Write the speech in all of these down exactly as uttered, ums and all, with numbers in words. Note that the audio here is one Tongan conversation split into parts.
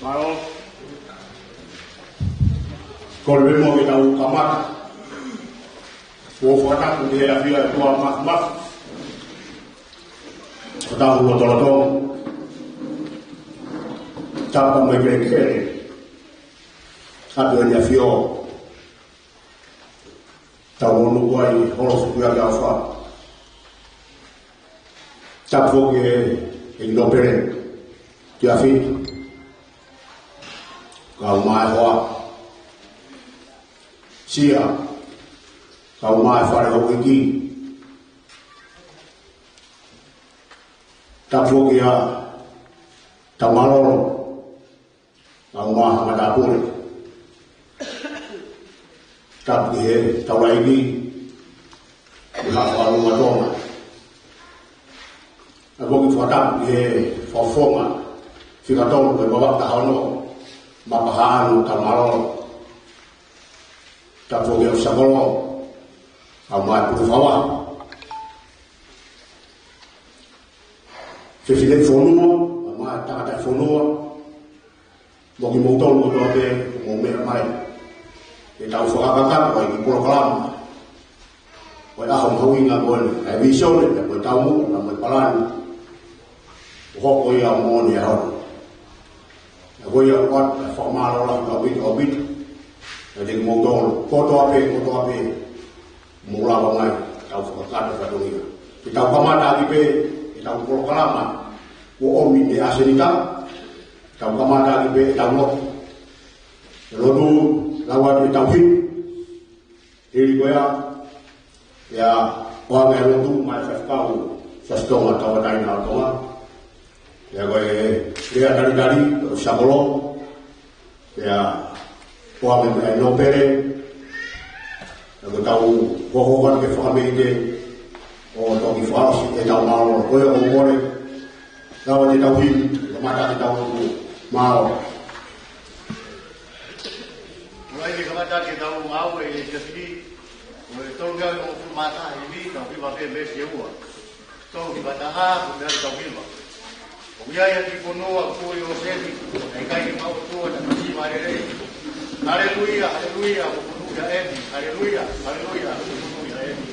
Mālō. Kole muʻa ke tau kamata. Kuo fakatapu ki he ʻafio ʻa e ʻOtua Māfimafi. Ko tau lotolotonga. Tapa mai kelekele. Atu eni ʻafio. Tau ʻunu kuo ʻi holo fuku ia ke au fa. Tapu ki he, he nōpele. Ki a fi. Kau mai hoa. Sia. Kau mai fale houʻeiki. Tapu ki a Tamalolo. Kau mai Haʻa Matāpule. Tapu ki he taulaʻeiki. Ki Haʻa Fakalunga Tonga. ʻA ia ko e fakatapu ki he fakafofonga fika tolu ʻo e Vavaka Taha Ono, Makahaʻano Tamalolo. Tapu ki he ʻofisa kolo, kau mai Pule Fakaʻosi. Fefine fonua, kau mai tangataʻi fonua. Mo kimoutolu kotoa pē, ʻoku mou meʻa mai. Ke tau fakakakato ʻa e kiʻi polokalama. Ko e ʻaho mahuʻinga ko eni, ʻa e vīsone, ko e taumuʻa, mo e palani. ʻO hoko ia ʻo moʻoni ʻa e ʻaho ni. ʻA ia ko ia ʻoku ʻoatu ʻa e fakamālō lahi ʻaupito, ʻaupito. Kiate kimoutolu, kotoa pē, kotoa pē. Mou lava mai, tau fakakakato fatongia. Ke tau kamata ʻaki pē, ke tau polokalama. Kuo ʻomi ʻe ʻAsenita, tau kamata ʻaki pē, tau lotu. Ke lotu, lau atu ʻetau himi. Hili ko ia, ia, ʻoange lotu, mai faifekau, Siasi Tonga, Tauʻatāina ʻo Tonga. Ia ko e, lea talitali, ʻo Sakolo. Ia, ʻoange ʻa e nōpele, ʻa ia ko ʻetau hohoko atu ke fakameʻite, ʻo toki fakaʻosi ʻetau mālōlō, ko ia ʻoku ou kole, lau ʻetau himi, kamata ʻetau lotu, mālō. Mou ʻai ke kamata ʻetau ngāue ʻi he Siasi, ko e tolu ngeau ʻo kumata himi, tau ki ma pe mesi e ua. Tau ki pata ha, ko mea tau ki ma. ʻOku ʻi ai ʻa e kiʻi fonua ʻoku ui ʻo Semi, ʻa e kai ke mau tua na masi ma lelei. Haleluia, haleluia, ʻoku ui ʻa ʻEmi, haleluia, haleluia, ʻoku ui ʻa ʻEmi.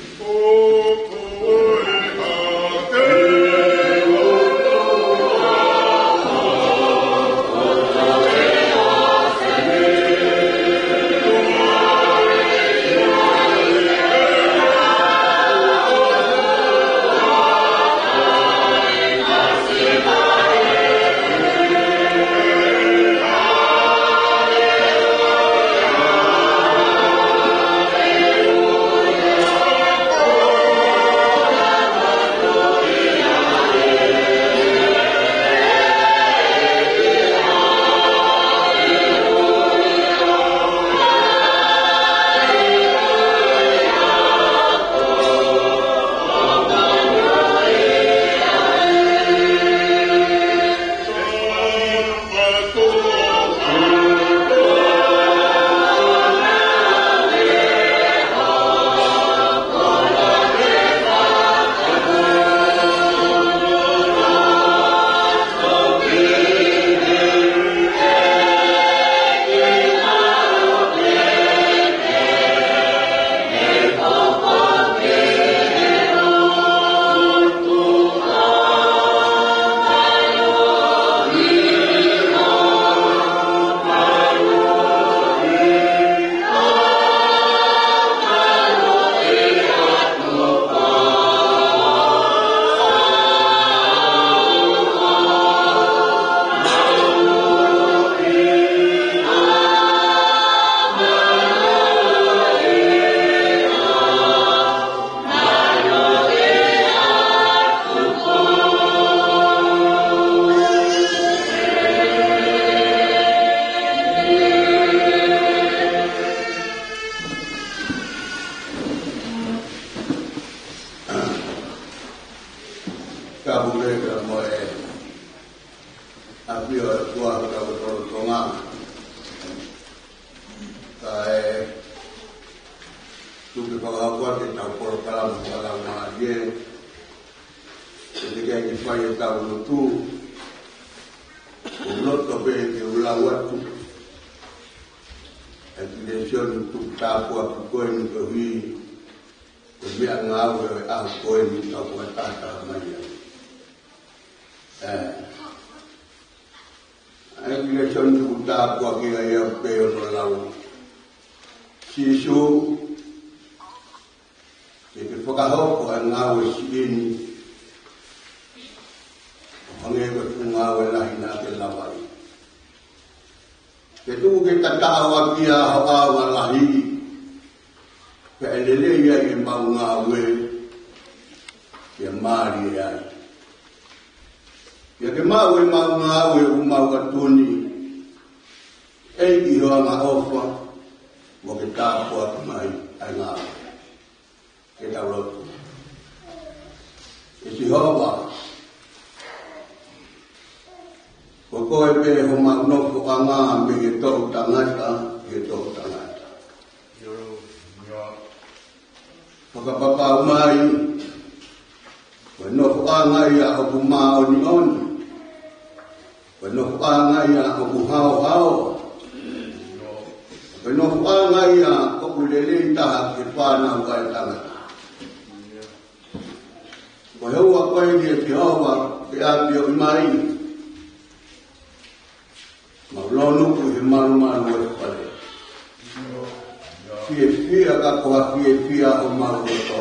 Ua, tau tolo tonga. Kae tuku fakahoko atu ʻetau polokalama fakalaumālie. Ke teʻeki ke fai ʻetau lotu, ʻoku ou loto pē ke u lau atu ʻa e lēsoni tuku tāpuaki ko eni koeʻuhi ko e meʻangāue ʻo e ʻaho ko eni ʻoku tau fakatahataha mai ai. Ē, ʻa e lēsoni tuku tāpuaki ʻa ia pē ʻoku lau: Sīsū, ke ke fakahoko ʻa e ngāue siʻi ni, ʻo hangē ko e fuʻu ngāue lahi naʻa ke lavaʻi. Ke tuku ke tataʻo ʻaki ʻa hoʻo ʻaonga lahi, pea ʻe lelei ai ʻemau ngāue, pea mālie ai. Pea ke maʻu ʻemau ngāue ʻoku mau ʻatu ni, ʻEiki, ʻi ho angaʻofa, mo ke tāpuakiʻi mai ʻa e ngāue. Ke tau lotu. ʻE Sihova, ko koe pē homau nofoʻanga mei he toʻutangata ki he toʻutangata. Fakapapau mai, ko e nofoʻanga ia ʻoku māʻoniʻoni. Ko e nofoʻanga ia ʻoku haohaoa. Ko e nofoʻanga ia ʻoku lelei taha ki he fānau ʻa e tangata. Ko e ʻuhinga ko eni, ʻe Sihova, ke ʻafioʻi mai, mau lōnuku he malumalu ʻo e fale. Fiefia ka ko ha fiefia ʻo mau loto.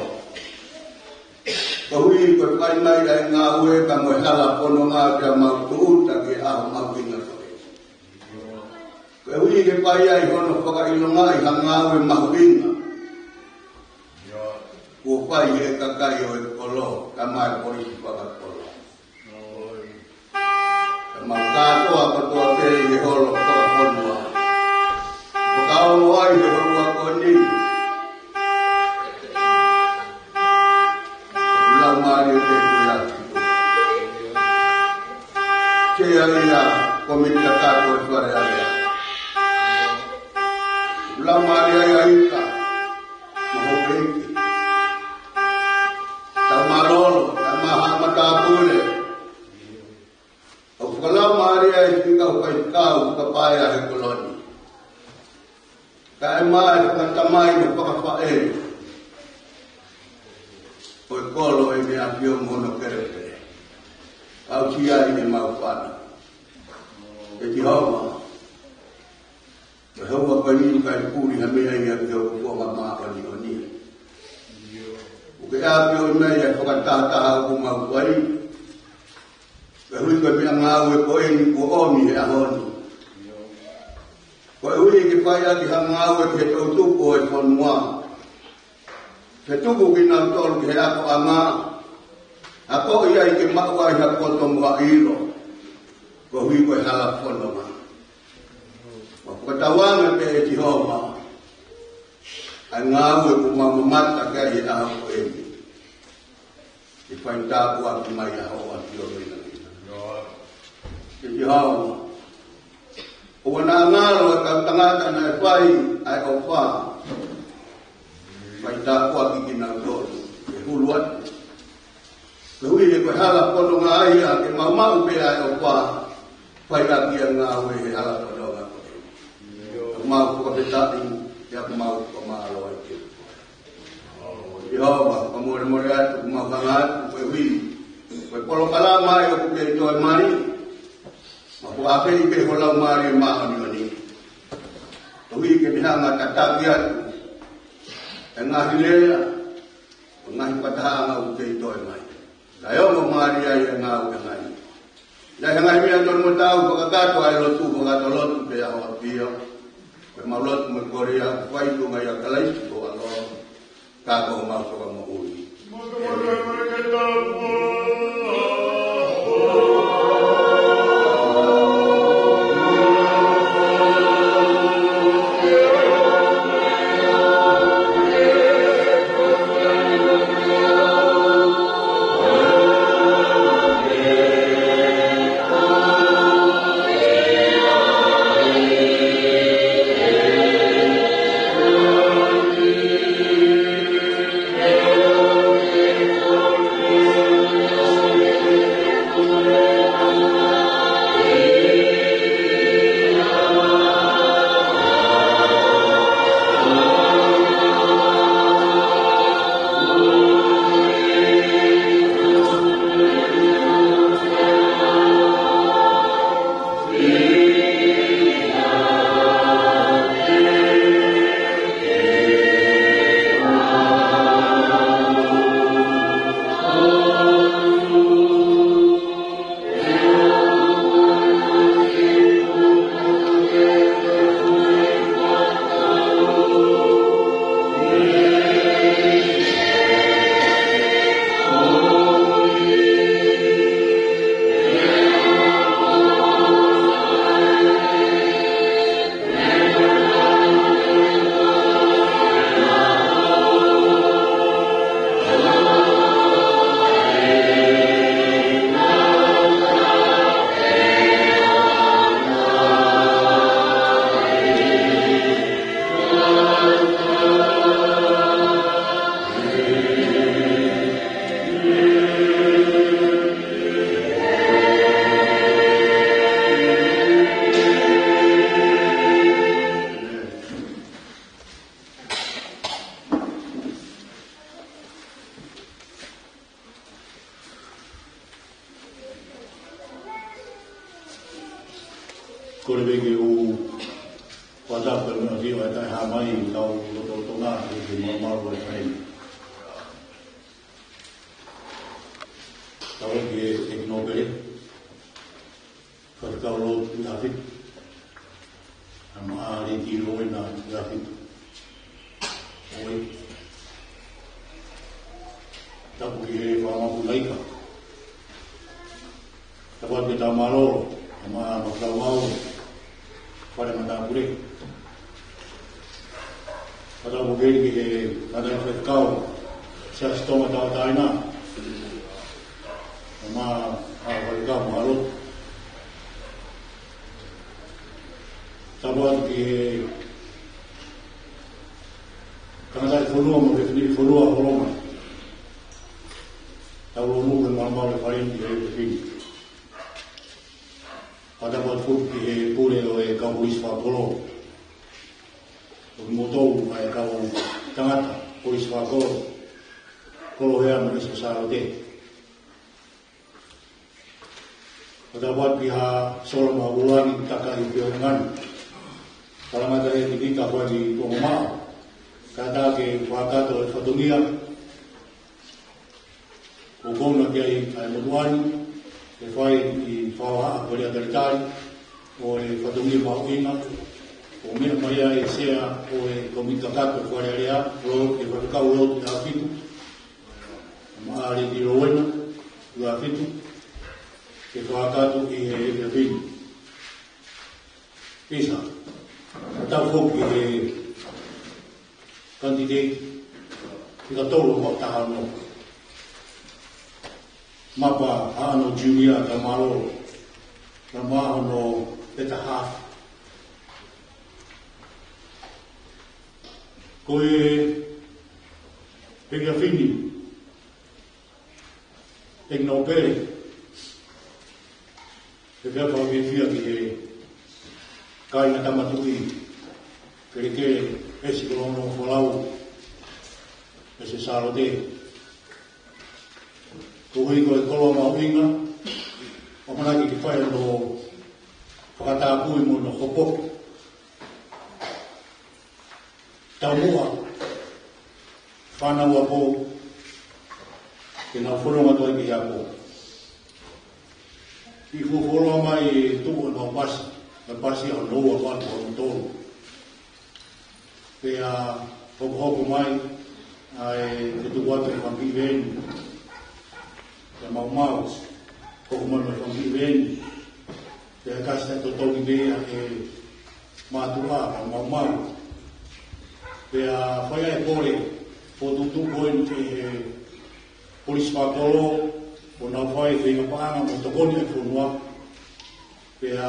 Koeʻuhi ko e fai mai ʻa e ngāue ka mo e hala fononga pea mau tūʻuta ki he ʻaho mahuʻinga ko eni. Koeʻuhi ke fai ai hono fakaʻilongaʻi ha ngāue mahuʻinga kuo fai ʻe he kakai ʻo e kolo, kae ʻumaʻā e polisi fakakolo. Kae ʻumaʻā kātoa kotoa pē ʻi he holo fakafonua. Fakaongo ai he houa ko eni. Laumālie pē ko ia. Ke ia ia komiti kātoa ʻi Fale Alea. Laumālie ia ika. Mo ho peiki. Tau mālōlō, tau maha matāpule. ʻOku fakalaumālie ai e fika ʻo e faifekau, fakapaea he kolo ni. Kae ʻumaʻā e fakatamai mo e fakafaʻē ʻo e kolo ʻi he meʻa pio mo hono kelepele. Kau ki ai ʻemau fānau. ʻE Sihova, ko e ʻuhinga ko eni ʻoku ʻikai puli ha meʻa ia ki hoʻo kuonga māʻoniʻoni. ʻOku ke ʻafioʻi mai ʻa e fakatahataha ʻoku mau fai. Koeʻuhi ko e meʻangāue ko eni kuo ʻomi he ʻaho ni. Koeʻuhi ke fai ʻaki ha ngāue ki he toʻutupu ʻo e fonua. Ke tuku kinautolu ki he akoʻanga, akoʻi ai ke maʻu ai ha poto mo ha ʻilo, koeʻuhi ko e hala fononga. Mau fakatauange pē, ʻe Sihova, ʻa e ngāue ʻoku mau mamata ki ai he ʻaho ko eni. Ke fai tāpuaki mai ʻa hoʻo ʻAfio ʻi he ngaahi ʻaho ni. ʻE Sihova, ʻoua naʻa ngalo ʻa e kau tangata naʻe fai ʻa e ʻofa. Fai tāpuaki kinautolu, ke hulu atu. Koeʻuhi ko e hala fononga ia ke mau maʻu pē ʻa e ʻofa, fai ʻaki ʻa e ngāue he hala fononga ko ē. Mau fakafetaʻi, pea mau fakamālō ai ki he ʻOtua. Sihova, fakamolemole atu, mau hanga atu, koeʻuhi ko e polokalama ʻoku kei toe mai. Mau fakafetaʻi pē ho Laumālie Māʻoniʻoni. Koeʻuhi ke ne hanga ʻo tataki atu ʻa e ngaahi lea, ʻa e ngaahi fakatahaʻanga ʻoku kei toe mai. Kae ongo mālie ai ʻa e ngāue ʻa e ngaahi. Naʻe hanga ʻe he meʻa tonu mo tau fakakakato ʻa e lotu, fakakakato lotu pē ʻa hoʻo ʻAfio. Ko ʻemau lotu mo e kole ʻoku fai ʻi he huafa ʻo Kalaisi ko ho ʻAlo, ka ko homau Fakamoʻui. Kole pē ke u fakatapu pē mo e ʻafio ʻa e Taʻehāmai ʻi he kau lotolotonga ʻi he malumalu ʻo e fale ni. Tapu ki he ʻEiki Nōpele, Faifekau Lord Tuʻiʻāfitu, ʻa Maʻa Lady Rowena Tuʻiʻāfitu. ʻOi. Tapu ki he Faamaʻu Laika. Tapu atu ki he Taumalolo, ʻa Maʻa Mafutaungau, Fale Matāpule. Tapu ki he Ngaahi Faifekau Siasi Tonga Tauʻatāina, ʻa Maʻa Faifekau Mālotu. Tapu atu ki he tangataʻi fonua mo e fefine fonua ʻo Tonga. Tau lōnua he malumalu ʻo e fale ni ki he efiafi ni. Pea tapu atu foki ki he pule ʻo e kau polisi fakakolo, ʻo kimoutolu ʻa e kau tangata polisi fakakolo, Kolo Hea mo ʻEsi Sālote. Pea tapu atu ki Haʻa Sola Mahuʻulani, Taka ʻi Piohengani. Talangata e tiki ka fai ki Tonga Maʻa. Kātaki fakakakato e fatongia ʻoku kona ki ai ʻa e motuʻa ni, ʻe fai ʻi he fakaʻapaʻapa ʻo e talitali ʻo e fatongia mahuʻinga, ʻo meʻa mai ai e Sea ʻo e Kōmiti Kakato ʻo e Fale Alea, Lord, ʻa Faifekau Lord Tuʻiʻāfitu, ʻa Maʻa Lady Rowena Tuʻiʻāfitu, ke fakakakato ʻi he efiafi ni. Pea tapu foki ki he kanititeiti fika tolu ʻo e taha ono. Mapa Haʻano Junior, Taumalolo, Taumalolo Peta Hafi. Ko e efiafi ni, ʻEiki Nōpele, ʻoku ou fiefia ki he kāinga tama tuʻi, Kelekele ʻEsi Kolono Folau, ʻEsi Sālote. Koeʻuhi ko e koloa mahuʻinga, ʻoku ʻamanaki ke fai hono fakatapui mo hono hopo. Taumuʻa, fānau ako, ke nau fononga atu ai ki he ako. ʻI he fuoloa mai e tuʻu ʻenau pasi, ʻenau pasi ʻa hono ua, ʻa hono tolu. Pea hokohoko mai ʻa e fetuku atu e fanga kiʻi veeni. Pea maumau, hoko mai mo e fanga kiʻi veeni. Pea kasi ʻa e totongi pē ʻa e mātuʻa, pea maumau. Pea fai ai e kole, fokotuʻutuʻu ko eni ki he polisi fakakolo, ʻo nau fai e feinga paʻanga mo tokoni ʻa e fonua. Pea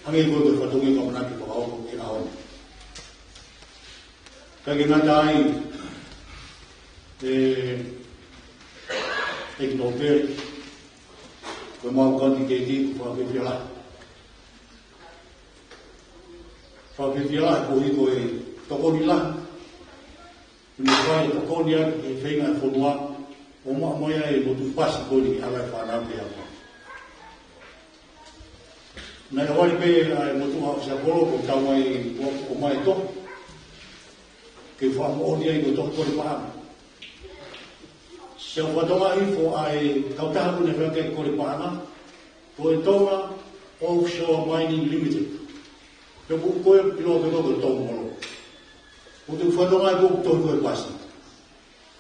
hangē ko e fatongia ʻoku ʻamanaki fakahoko ki he ʻaho ni. Kae ʻikai ke ngata ai, ʻe, ʻEiki Nōpele, ko ʻemau kanititeiti, ʻoku ou fiefia lahi. ʻOku ou fiefia lahi koeʻuhi ko e tokoni lahi ʻoku ne fai, tokoni ai ki he feinga ʻa e fonua, ʻo maʻu mai ai e motuʻa pasi ko eni ke ʻave e fānau ki he ako. Naʻe ʻohovale pē ʻa e motuʻa ʻo Siakolo, kuo tau mai, kuo, kuo ʻomai e tohi ke fakamoʻoni ai ko e tohi kole paʻanga. Siʻi fatongia hifo ʻa e kautaha ko eni ʻoku fai ai e kole paʻanga, ko e Tonga Offshore Mining Limited. Pea ʻoku ou ʻiloa pē ko e Tonga Molo. ʻOku ou fatongia ai ko e tohi ko e pasi.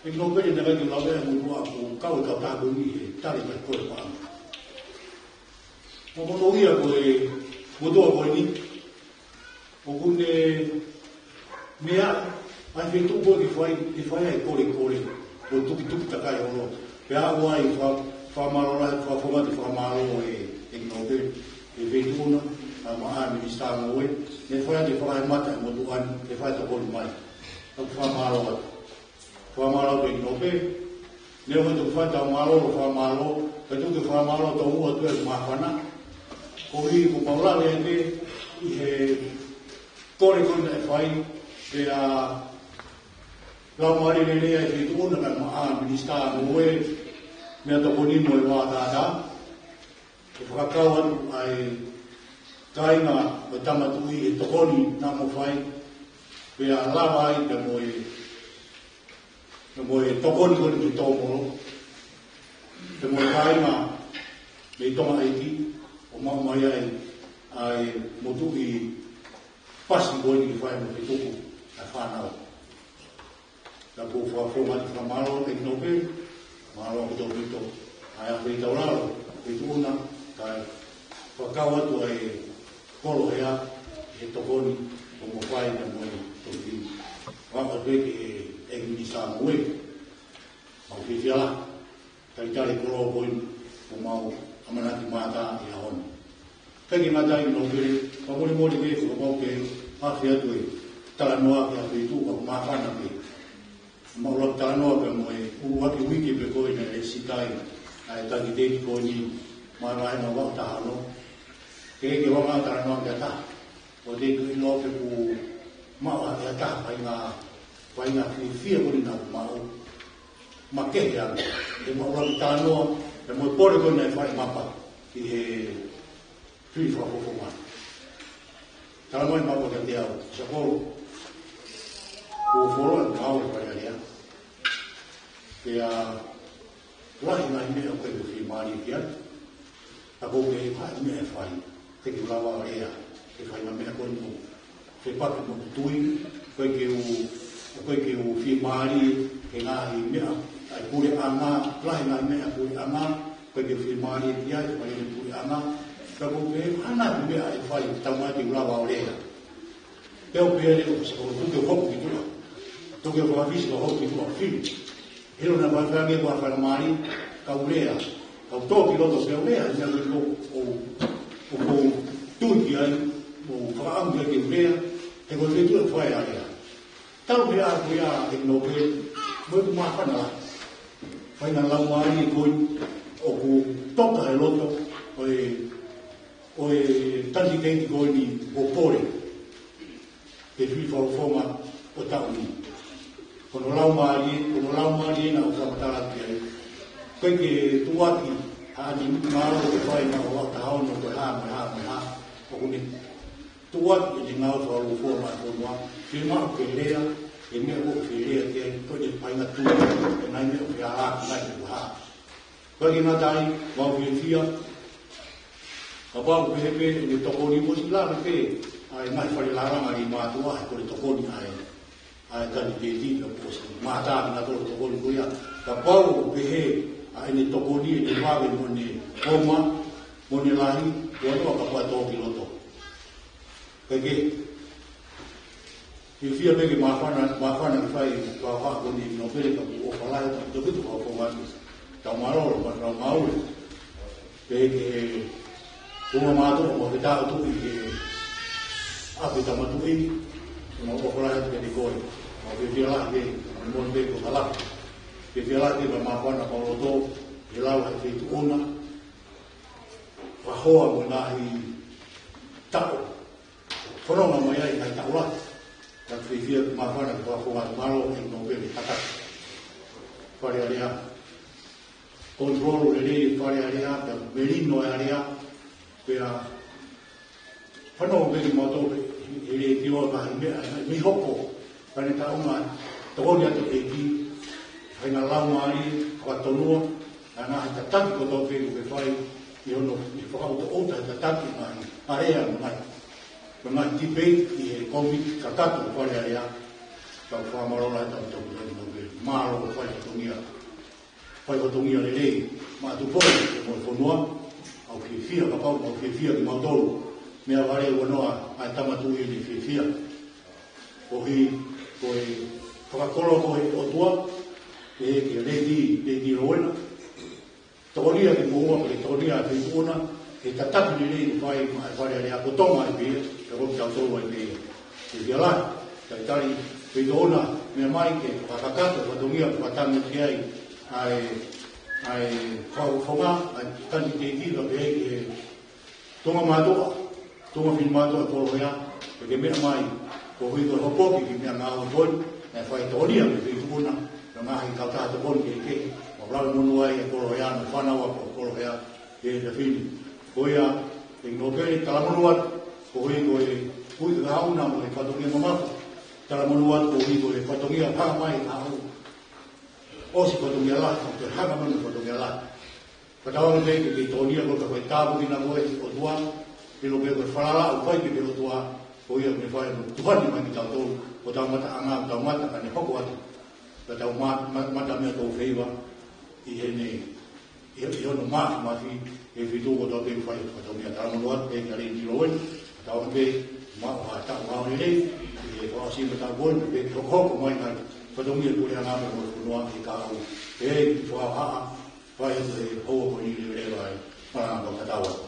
ʻEiki Nōpele, naʻe ʻikai ke u lau ʻe au e motuʻa kuo kau e kautaha ko eni he tali ʻa e kole paʻanga. Mo e motuʻa ia ko e motuʻa ko eni, ʻoku ne meaʻi ʻa e feituʻu ko ē ke fai, ke fai ai e kole, kole, ko e tukituki takai holo. Pea ʻoku ou fa-, fakamālō lahi, fa-, fakafofonga atu e fakamālō ʻa e, ʻEiki Nōpele, ki he feituʻu na, ʻa Maʻa Minisitā Ngoue, ne fai atu e fakahemata e motuʻa ni, ke fai e tokoni mai. ʻOku ou fakamālō atu. Fakamālō atu ʻEiki Nōpele. Neongo ʻetau fai ʻetau mālō, fakamālō, kae tuku ke fakamālō atu ʻa e māfana. Koeʻuhi kuo mau lave ai pē ʻi he kole ko eni naʻe fai, pea laumālie lelei ʻa e feituʻu na kae ʻumaʻā Minisitā Ngoue, Meʻatokoni mo e Vā Tātā. Ke fakakau atu ʻa e kāinga mo e Tama Tuʻi he tokoni naʻa mo fai, pea lava ai pea mo e, pea mo e tokoni ko eni ki Tōmolo, pea mo e kāinga mei Tonga ʻEiki, ʻo maʻu mai ai ʻa e motuʻi pasi ko eni ke fai mo e tuku ʻa e fānau. Ka ʻoku ou fakafofonga atu e fakamālō ki he Nōpele, mālō ʻaupito ʻa e ʻapi taulalo, ʻa e tuʻunga, kae fakakau atu ʻa e kolo hea, he tokoni ʻoku mo fai mo e toki. Fakafeʻao ki he ʻEiki Minisitā Moʻui. Mau fiefia lahi. Talitali kolo ko eni, ʻoku mau ʻamanaki mātā ʻi he ʻaho ni. Pea ʻikai ke ngata ai, Nōpele, fakamolemole ke fakapapau ke ʻave atu e talanoa ki ha feituʻu ʻoku māfana pē. Mau lau talanoa pē mo e ʻuluaki uike pē ko ē naʻe lēsisita ai ʻa e kanititeiti ko eni, mai vahe ʻa e valu taha ono. Ke ke wanga talanoa ki ha taha. ʻOku te tuʻu ʻilo pe ʻoku maʻu ʻe ha taha faʻahinga, faʻahinga fiefia ko eni naʻa ku maʻu. Makehe ange, ʻe maʻu ʻaki talanoa, ʻe mo e pole ko ē naʻe fai ʻe Mapa ki he fili fakafofonga. Talanoa ʻe Mapa kiate au, Sakolo, ʻoku fuoloa ʻeku ngāue ʻi Fale Alea. Pea lahi e ngaahi meʻa ʻoku ʻikai ke u fiemālie ki ai. Ka ʻoku ou kei fai e meʻa ʻe fai, te ke lava ʻo lea, ke fai e meʻa ko eni mo fepaki mo e tui, ʻoku ʻikai ke u, ʻoku ʻikai ke u fiemālie ki he ngaahi meʻa ʻa e puleʻanga, lahi e ngaahi meʻa ʻa e puleʻanga, ʻoku ʻikai ke u fiemālie ki ai, fai e puleʻanga, ka ʻoku ou kei fai e meʻa ʻe fai, taumaiā te u lava ʻo lea. Pea u pehē leva, Sakolo, tuku ke u hoko ki tuʻa. Tuku ke u fakafisi ke u hoko ki tuʻa, fili. He ʻilo naʻa ku fai ange ʻeku faingamālie, kau lea, kau tō ki loto pea u lea, he meʻa ko ē ʻoku ou, ʻoku ou tui ki ai, ʻoku ou fakaʻamu ki ai ke u lea, he ko e feituʻu ʻoku fai ai e lea. Talu pē ʻa e ko ia ʻe Nōpele, mo ʻeku māfana lahi. Faʻahinga laumālie ko ē, ʻoku toka he loto, ʻo e ʻo e kanititeiti ko eni ʻoku pole ki he fili fakafofonga ʻo e taʻu ni. Ko hono laumālie, ko hono laumālie naʻa ku fakamatala ki ai. ʻOku ʻikai ke tuʻuaki ha ʻaneafi ngāue ke fai naʻa ʻo ʻalu taha ono ko e hā, mo e hā, mo e hā. ʻOku ne tuʻuaki ʻene ngāue fakalūkufua maʻa e fonua. Fiemaʻu ke lea, ʻi he meʻa ʻoku ke lea ki ai, ko ʻene faʻahinga tui, ʻi he ngaahi meʻa ʻoku ke ala ki ai, ko e hā. Pea ʻikai ke ngata ai, mau fiefia. Kapau ʻoku pehē pē ʻene tokoni, mo siʻi lave pē ʻa e ngaahi fale lālanga ʻi mātuʻa, he ko e tokoni ʻa e, ʻa e kanititeiti, ka ʻoku ʻosi mātā kinautolu e tokoni ko ia. Kapau ʻoku pehē ʻa ʻene tokoni, ʻene vave mo ʻene oma, mo ʻene lahi, ʻoua naʻa kapau ʻe tō ki loto. Kae kehe, fiefia pē ke māfana, māfana ke fai e fakahā ko eni Nōpele, ka ʻoku ou ʻofa lahi atu ki he tokoni ʻoku fai atu. Tau mālō, mālō, mālō. Pea ki he tuʻunga mātuʻa mo e fetāutuʻi ki he ʻapi Tama Tuʻi, ʻoku mau ʻofa lahi atu kiate koe. Mau fiefia lahi ke, mo e pē ko e hala. Fiefia lahi ke māfana kau loto, ke lau ha feituʻu ʻoku na, ʻa e hoa mo e ngaahi taʻu. Fononga mai ai e ngaahi taʻu lahi. Ka fiefia ke māfana ke fakafofonga atu, mālō ʻEiki Nōpele, tataki Fale Alea. Control lelei e Fale Alea, pea melino e alea, pea fanongo pē kimautolu he, he letiō ngaahi meʻa, ngaahi meʻa ʻoku hoko. Ka ne taʻu mai, tokoni atu e ʻEiki, faʻahinga laumālie, fakatonua, ʻa e ngaahi tataki kotoa pē ʻoku ke fai, ʻi hono, ʻi he fakaʻutoʻuta he tataki ngaahi alea mo e ngaahi, mo e ngaahi debate ʻi he kōmiti kakato ʻo e Fale Alea, tau fakamālō lahi atu ki he tokoni ʻa e Nōpele, mālō fai fatongia, fai fatongia lelei, maʻa Tupou, mo e fonua, ʻoku fiefia, kapau ʻoku fiefia kimautolu, meʻavale ua noa, ʻa e Tama Tuʻi ʻoku fiefia. Koeʻuhi ko e fakakolo ko ē ʻa e ʻOtua, ʻe, ki he Lady, Lady Rowena. Tokoni ia ki muʻa, ke tokoni ia ki muʻa, he tataki lelei ʻoku fai maʻa e Fale Alea ko Tonga ai pē ia, pea ko kitautolu ai pē ia. Ke fiefia lahi, talitali, pea ʻoku ou meʻa mai ke fakakakato, fatongia, fakatangi ki ai, ʻa e, ʻa e, fakafofonga, ʻa e kanititeiti, ka pehē ki he tuʻunga mātuʻa, tuʻunga finemātuʻa ʻo e kolo hea, pea ke meʻa mai, koeʻuhi ko e hopo ki he meʻangāue ko eni, naʻe fai tokoni ia ki he feituʻu ʻoku na, mo e ngaahi kautaha tokoni kehekehe, ʻoku lave monū ai e kolo hea, mo e fānau ʻa e kolo hea, ʻi he efiafi ni. Ko ia, ʻEiki Nōpele, talamonū atu, Koeʻuhi ko e hui ke haʻu na mo e fatongia mamafa. Talamonū atu koeʻuhi ko e fatongia hanga mai ʻa e ʻosi fatongia lahi, ʻo toe hanga mai mo e fatongia lahi. Fakatauange pē ke ke tōnia ko e ka fai tāpuekina koe ʻe he ʻOtua, ʻilo pē ko e falala ʻoku fai pē ʻe he ʻOtua, ko ia ʻoku ne fai mo tuʻutuʻuni mai kitautolu, ʻo tau mata anga, tau mata ka ne hoko atu. Ka tau ma-, ma-, mata mei he tō feiva, ʻi heʻene, ʻi he, ʻi hono mafimafi, ʻi he feituʻu kotoa pē ʻoku fai ʻa e fatongia. Talamonū atu pē kia Lady Lowen, tau pē, maʻu ha taʻu ʻaho lelei, ʻi he fakaʻosi ʻo e taʻu ko eni, pea ke hokohoko mai ʻa e fatongia puleʻanga mo e fonua ʻi he kahaʻu. ʻEiki, fakaʻapaʻapa, fai atu ʻa e houa ko eni leveleva ai, malanga fakatau atu.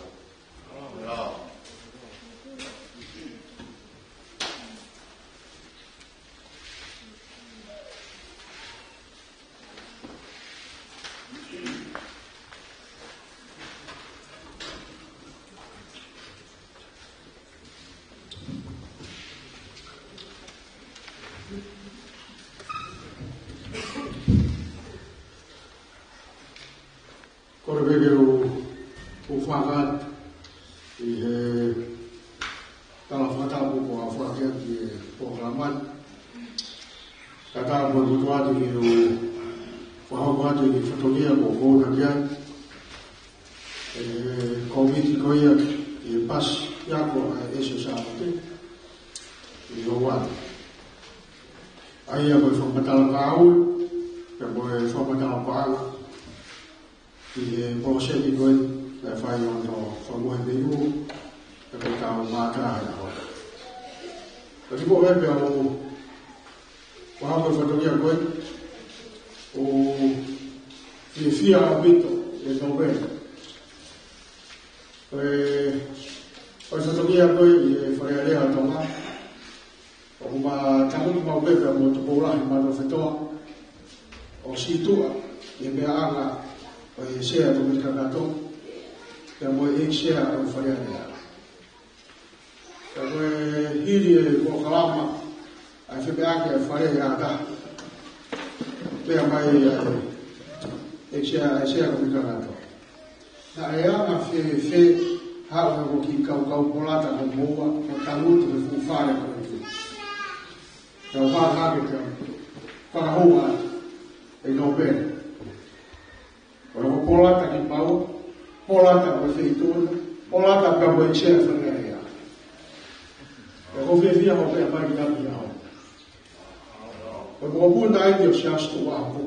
Kole pē ke u, u fakahā atu ʻi he tala fakatapu kuo aofaki atu ʻi he polokalama ni. Kae ʻatā ko e motuʻa atu ke u fakahoko atu ʻa e fatongia kuo u kole ki ai. ʻE, ko e komiti ko ia ʻi he pasi ako ʻa e ʻEsi ʻo Sālote ʻi he ʻaho ni. ʻA ia ko e fakamatala kāhui, pea mo e fakamatala paʻanga ʻi he poloseki ko eni, naʻe fai ʻi hono fakamoʻui pē ʻi ʻUlú, pea ko e tau mātaha ʻi he ʻaho ni. Ka kimuʻa pea u fakahoko e fatongia ko eni, ʻoku ou fiefia ʻaupito ʻi he tau pē. Ko e, ko e fatongia ko eni ʻi he Fale Alea ʻo Tonga, ʻoku ma tangutu maʻu pē pea mo Tupou Lahi Manoa Fetoa, ʻo sītuʻa ʻi he meʻaʻanga ʻo e Sea ʻo e Komiti Kakato, pea mo e ʻEiki Sea ʻo e Fale Alea. Ka ko e hili e polokalama, ʻa e femeʻaʻaki ʻa e Fale Alea, pea mai ʻa e ʻEiki Sea, ʻa e Sea ʻo e Komiti Kakato. Naʻe anga fēfē haʻu ʻa e kiʻi kaukau polata ko moua, ʻo tangutu he fuʻu fale ko eni. Tau fakahā ke tau fakahua ʻi he nōpele. Ko e polata ki Paua, polata ko e feituʻu na, polata pea mo e Sea ʻo e Fale Alea. Pea ʻoku ou fiefia hoʻo pehē mai ki ai ʻaho ni. Ko e mokopuna eni ʻo Siaosi Tuʻa Hapu.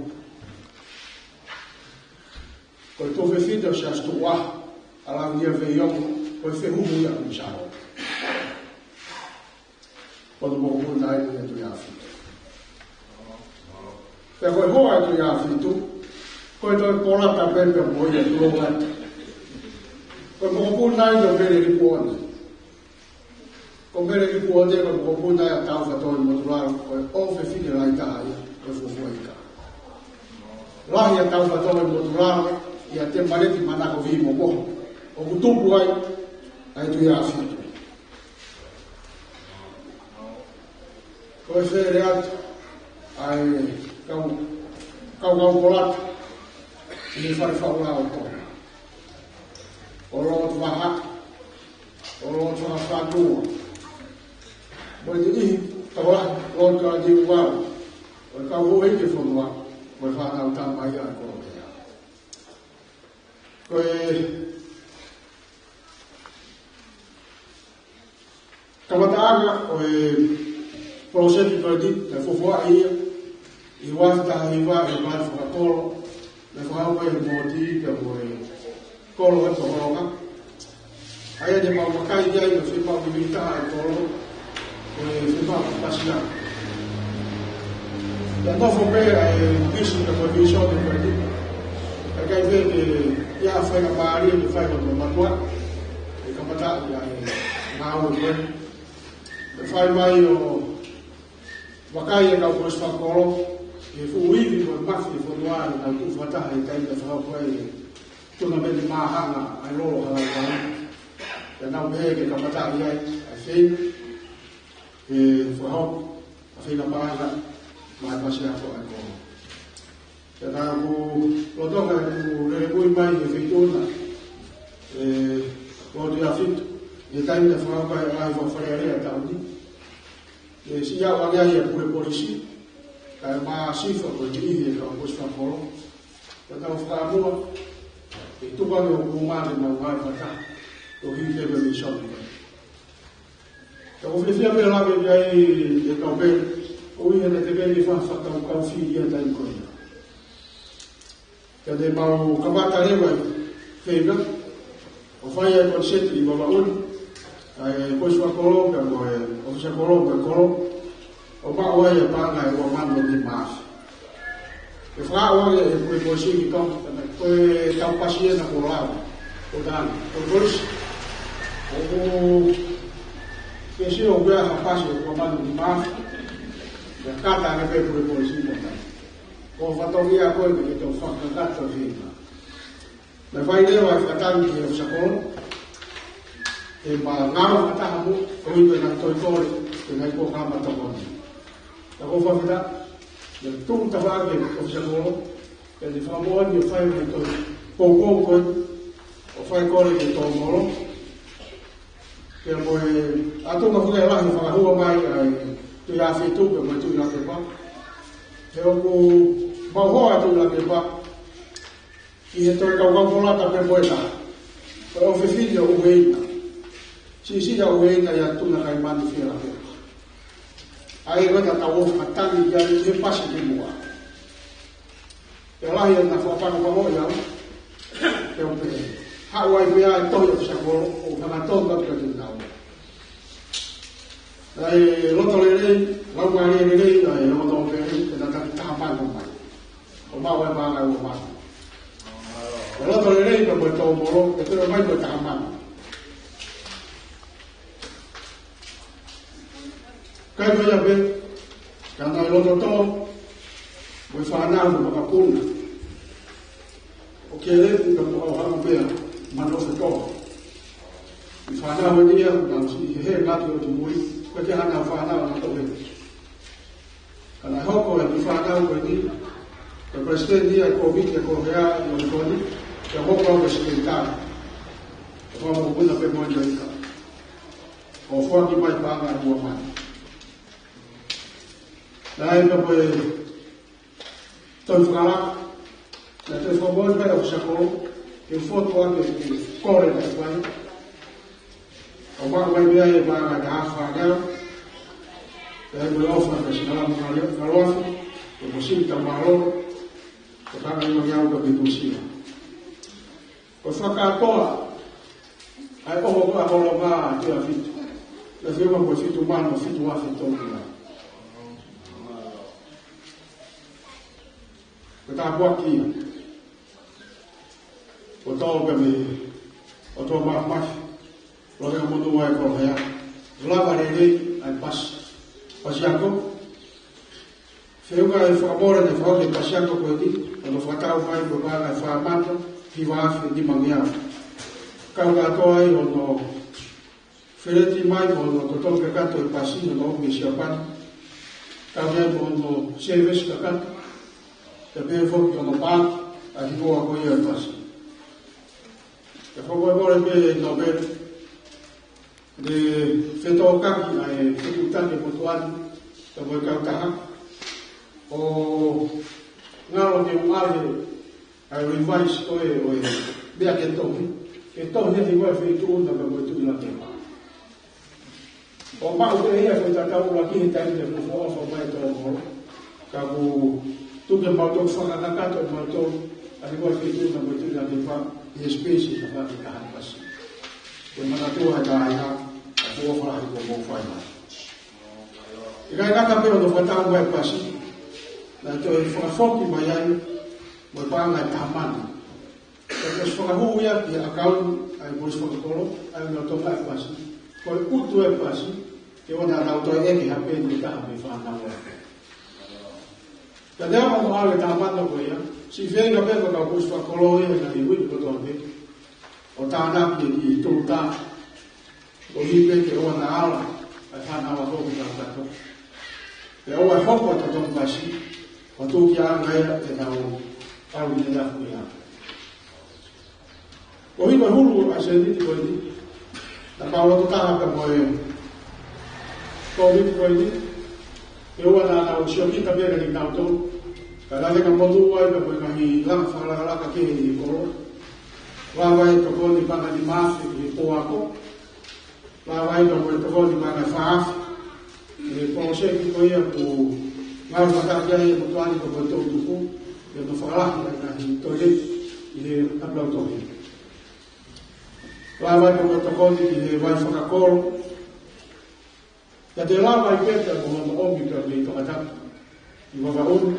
Ko e tuofefine ʻo Siaosi Tuʻa, ʻa Lavenia Veiongo, ko e fehuhu ia ʻa Kuini Sālote. Ko e mokopuna eni ʻo e Tuʻi ʻAhofitu. Pea ko e hoa ʻo e Tuʻi ʻAhofitu, ko e toe polata pē pea mo ia ʻoku lōua atu. Ko e mokopuna eni ʻo Mele Lipuone. Ko Mele Lipuone ko e mokopuna ia ʻa Taufatongi Motulalo, ko e ʻofefine lahi taha ia ʻo e fuofua ika. Lahi ʻa Taufatongi Motulalo ʻia Temaleti Manako Vīmomoho, ʻoku tupu ai ʻa e Tuʻi ʻAhofitu. Ko e fele atu ʻa e kau, kaukau polata ʻi he Fale Faʻu Lao ʻo Tonga. Ko Lord Vaha, ko Lord Fakafanua, mo e niʻihi tokolahi, Lord Kalaniuvalu, ko e kau houʻeiki ʻo e fonua, mo e fānau tama ia ʻa e koloa. Ko e kamataʻanga ʻo e poloseki ko eni, naʻe fuofua ia ʻi he ua afe taha hiva ʻi he palani fakakolo, naʻe fakahoko ʻe he Mōtī pea mo e Kolo ʻo e Tokoloka. ʻA ia te mau vakai ki ai, ko e fiemaʻu vivili taha ʻa e kolo, ko e fiemaʻu pasia. Pea nofo pē ʻa e visi pea mo e vīsone ko eni. ʻIkai pē ke ʻi ai ha faingamālie ke fai hono mamatua, ke kamataʻi ʻa e ngāue ko eni. Pea fai mai ʻo vakai ʻa e kau kolisi fakakolo ki he fuʻu ivi mo e mafi ʻo e fonua, ʻenau tuʻu fakataha ʻi he taimi naʻe fakahoko ai e tunameni māhanga ʻa e Lolo Halaevalu. Pea nau pehē ke kamataʻi ai ʻa e feinga, ke fakahoko ʻa e feinga paʻanga maʻa e pasi ako ʻa e kolo. Pea naʻa ku lolotonga ʻeku lele ui mai ki he feituʻu na, ʻe, Lord Tuʻiʻāfitu, ʻI he taimi naʻe fakahoko ai ʻa e Fale Alea ʻo e taʻu ni, ʻe siʻi aʻu ange ai ʻa e pule polisi, kae ʻumaʻā ʻa Sifa ko e niʻihi ʻo e kau polisi fakakolo, ʻo tau fakamuʻa, ʻe tuku ange hoku uma ke mau ngāue fakataha, koeʻuhi ke me misiona. Ka ʻoku ou fiefia pē ʻo lave ki ai, ʻe kau pē, ʻo ʻi he naʻe teʻeki ke fakakaukau fili ia ʻi he taimi ko ia. Ka te mau kamata leva ʻi he feinga ʻo fai ʻa e koniseti ʻi Vavaʻu ni, ʻa e polisi fakakolo, pea mo e ʻōfisa kolo, mo e kolo, ʻo maʻu ai ʻa e paʻanga ʻe ua mano nima afe. ʻE fakaʻau ange ʻe he pule polisi ki Tonga, pea ko e tau pasi ena kuo lava, ʻo tana, ko e polisi. ʻOku ke sio ʻoku ʻi ai ha pasi ʻe ua mano nima afe, pea kata ange pē pule polisi mo tana. Ko e fatongia ko ē ke tau fakakakato hina. Naʻe fai leva ʻa e fakatangi ki he ʻōfisa kolo, ke ma ngāue fakataha mo, koeʻuhi ko e ngaahi toe kole, ko e ngaahi polokalama tokoni. Ka ko e fakafetaʻi, naʻe tuʻu tafaʻaki ʻa e ʻōfisa kolo, pea ne fakamoʻoni ʻo fai mai toe poupou ko ē, ʻo fai kole ki Tōmolo. Pea mo e ʻatunga foki ʻa e lahi fakahua mai ʻa e Tuʻi Afitu, pea mo e Tuʻi Lakepa. He ʻoku mau hoa ʻa e Tuʻi Lakepa, ʻi he toe kau kau folata pē mo e taha. Ko e ʻofefine ʻo ʻUeina. Siʻisiʻi ʻa ʻUeina ʻia Tuʻunakaimanu Fielakepa. ʻA ia ko e tau ō fakatangi ki ai ʻi he pasi ki muʻa. ʻE lahi ʻena fakapangopangoʻi au. Ke u pehē. Haʻu ai pē ʻa e tohi ʻōfisa kolo, ʻo hangatonu atu kiate kinaua. ʻA e loto lelei, laumālie lelei, ʻa e loto lelei, ʻe na taki taha mano mai. ʻO maʻu ʻa e paʻanga ʻe ua mano. ʻA e loto lelei, pea mo e Tōmolo, ʻe toe ʻomai mo e taha mano. Kae ko ia pē, ka naʻe loto tō, mo e fānau mo e makapuna. ʻO Kelepi pea mo ʻAohamu pea, mano fetoa. ʻI fānau eni ia, naʻa nau siʻi he he ngati ʻo tu mui, ko e ke hana fānau na tohe. Ka naʻe hoko e kiʻi fānau ko eni, ko e palesiteni ia ʻo e kōmiti ʻa e Koloheá ʻi ʻOlikoni, pea hoko au ko e sekelitali. ʻO fakamokopuna pē mo e ika. ʻO foaki mai paʻanga ʻe ua mano. Naʻe ka ko e Toe fakalaka, naʻe toe fakamoʻoni mai ʻa e ʻōfisa kolo, ke fotu ake ke kole naʻe fai. ʻO maʻu mai mei ai ʻa e paʻanga ʻe taha afe fāngeau, pea mo e ʻofa ʻa Singapore Ngaloafi, pea mo Sini Taumālō, ko e paʻanga ʻe nima ngeau ka me Nuʻusila. Ko e fakakātoa, ʻa e ʻoho ko ē ʻa Holonga Tuʻi Afitu. Naʻe fiemaʻu ko e fitu mano fitu afe tolu ia. Ko e tāpuaki ia. Ko e tau pē mei ʻOtua Māfimafi. Loke ka motu ai ko hea. Lava lelei ʻa e pasi. Pasi ako. Feʻunga e fakamole naʻe fai ki he pasi ako ko eni, hono fakatau mai ko e paʻanga ʻe fā mano hiva afe nima ngeau. Kau kātoa ai hono feleti mai mo hono totongi kakato e pasi hono ʻomi ʻe Siapani. Kau mai mo hono sēvesi kakato. Pea pehē foki hono paaki ʻa e hingoa ko ia e pasi. Pea fakamolemole pē Nōpele. Ne fetōkaki ʻa e fekutaki motuʻa ni, ka mo e kautaha. ʻO ngalo ke u ʻave ʻa e revise ko ē ʻo e meʻa ke tohi. Ke tohi ʻa e hingoa e feituʻu na ka mo e Tuʻi Lakepa. ʻO maʻu pē ia ko e tatau ʻuluaki he taimi naʻe fuofua ʻofa mai ʻa Tōmolo. Ka kuo tuku ke mau toe fakakakato ʻe mautolu ʻa e hingoa e feituʻu na mo e Tuʻi Lakepa ʻi he space ʻe taha ki he taha pasi. Ke manatua ʻe kāinga, ʻa e fuofua lahi kuo mou fai mai. ʻIkai ngata pē hono fakatau mai e pasi, naʻe toe fakafoki mai ai, mo e paʻanga ʻe taha mano. Pea ʻosi fakahū ia ki he ʻakauni ʻa e polisi fakakolo, ʻa e ʻunautolu ʻa e pasi. Ko e ʻutu e pasi, ke ʻoua naʻa nau toe ʻeke ha peni ʻe taha mei he fānau ē. Pea te ʻalu mo ʻave taha mano ko ia, siʻi feinga pē ko e kau polisi fakakolo ia ʻi he ngaahi uike kotoa pē. ʻO tānaki ʻi he tūtā. Koeʻuhi pē ke ʻoua naʻa ala ʻa e fānau ako ki he kakato. Pea ʻoua ʻe hoko ʻa e totongi pasi, ʻo tukiʻanga ia ʻe nau ʻalu ʻi he lafu ia. Koeʻuhi ko e hulu ʻa e sēniti ko eni, Pau loto taha pea mo e Kōviti ko eni, ʻe ua naʻa nau siokita pē kinautolu. Ka naʻe ʻikai ke motuʻa ai pea mo e ngaahi langa fakalakalaka kehe ʻi he kolo. Lava e tokoni paʻanga ʻe nima afe ʻi he pō ako. Lava e tokoni paʻanga ʻe fā afe ʻi he poloseki ko ia ʻoku ngāue fakataha ki ai e motuʻa ni pea mo e toʻutupu, ʻi hono fakalahi ʻa e ngaahi toileti ʻi he ʻapilautohi. Lava e tokoni ki he vai fakakolo. Pea toe lava ai pē pea mo hono ʻomi pē mei Tongatapu ki Vavaʻu ni.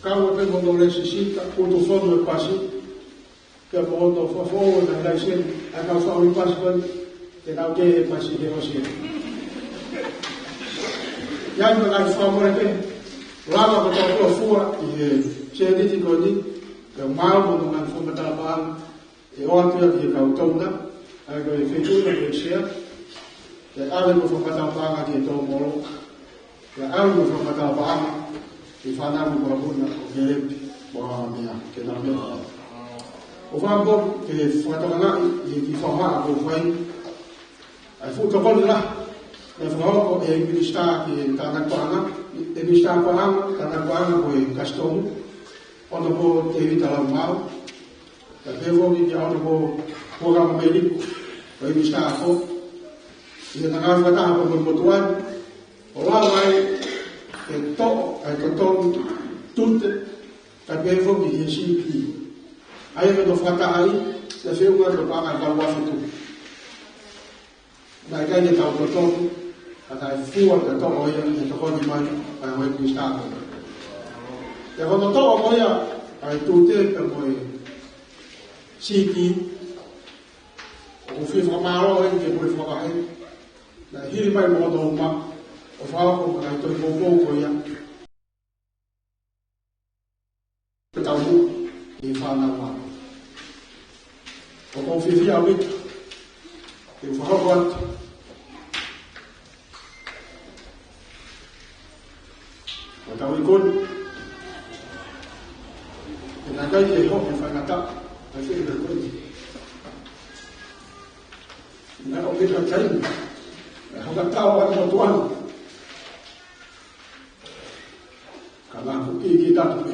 Kau ai pē mo hono lēsisita, ʻutufonu e pasi, pea mo hono fakafoʻou e ngaahi laiseni ʻa e kau fakaʻuli pasi ko ē, ke nau kē he pasi he ʻosi. ʻI ai mo e ngaahi fakamole kehe. Lava ko e tau fua ʻi he sēniti ko eni, pea maʻu mo hono ngaahi fakamatala paʻanga, ʻe ʻoatu ia ki he kau tokoni, ʻa ia ko e feituʻu na ko e sea, ʻe ʻave mo e fakamatala paʻanga ki he tōmolo, ʻe ʻave mo e fakamatala paʻanga ki he fānau mo e mokopuna ʻo Kelepi mo Amamea, ke nau meʻa. ʻOku ou fakapoki ke fakatokangaʻi ʻi he kiʻi fakahā ʻoku fai, ʻa e fuʻu tokoni lahi naʻe fakahoko ʻe he Minisitā ki he Tānaki Paʻanga, ʻe he Minisitā Paʻanga, Tānaki Paʻanga ko e Kasitomu, Honourable Tēvita Laumāu, kae pehē foki kia Honourable Huʻakavameiliku, ko e Minisitā ako, ʻi heʻena ngāue fakataha pea mo e motuʻa ni, ʻo lava ai ke toʻo ʻa e totonu tute, kae pehē foki ki he C P. ʻA ia ko hono fakataha ia, ʻe feʻunga ʻa e paʻanga ʻe valu afe tupu. Naʻe ʻikai ke tau totonu, ka naʻe fua ke toʻo ia, ʻe tokoni mai ʻa e Minisitā. Pea ko hono toʻo ko ia ʻa e tute pea mo e siki, ʻoku ou fie fakamālō heni ki he pule fakavahe, naʻe hili mai mo hono uma, ʻo fakahoko mai ʻa e tohi poupou ko ia. Ke tau muʻa ʻi he fānau ako. ʻOku ou fiefia ʻaupito ke u fakahoko atu ʻa e tau ikoni. He naʻe ʻikai ke hoko e faingataʻa, ʻa e fie ikoni. Naʻe ʻomi ʻa e taimi, ʻe hoko ʻa e tau ʻa e motuʻa ni. Ka naʻa ku kī ki tatu pē.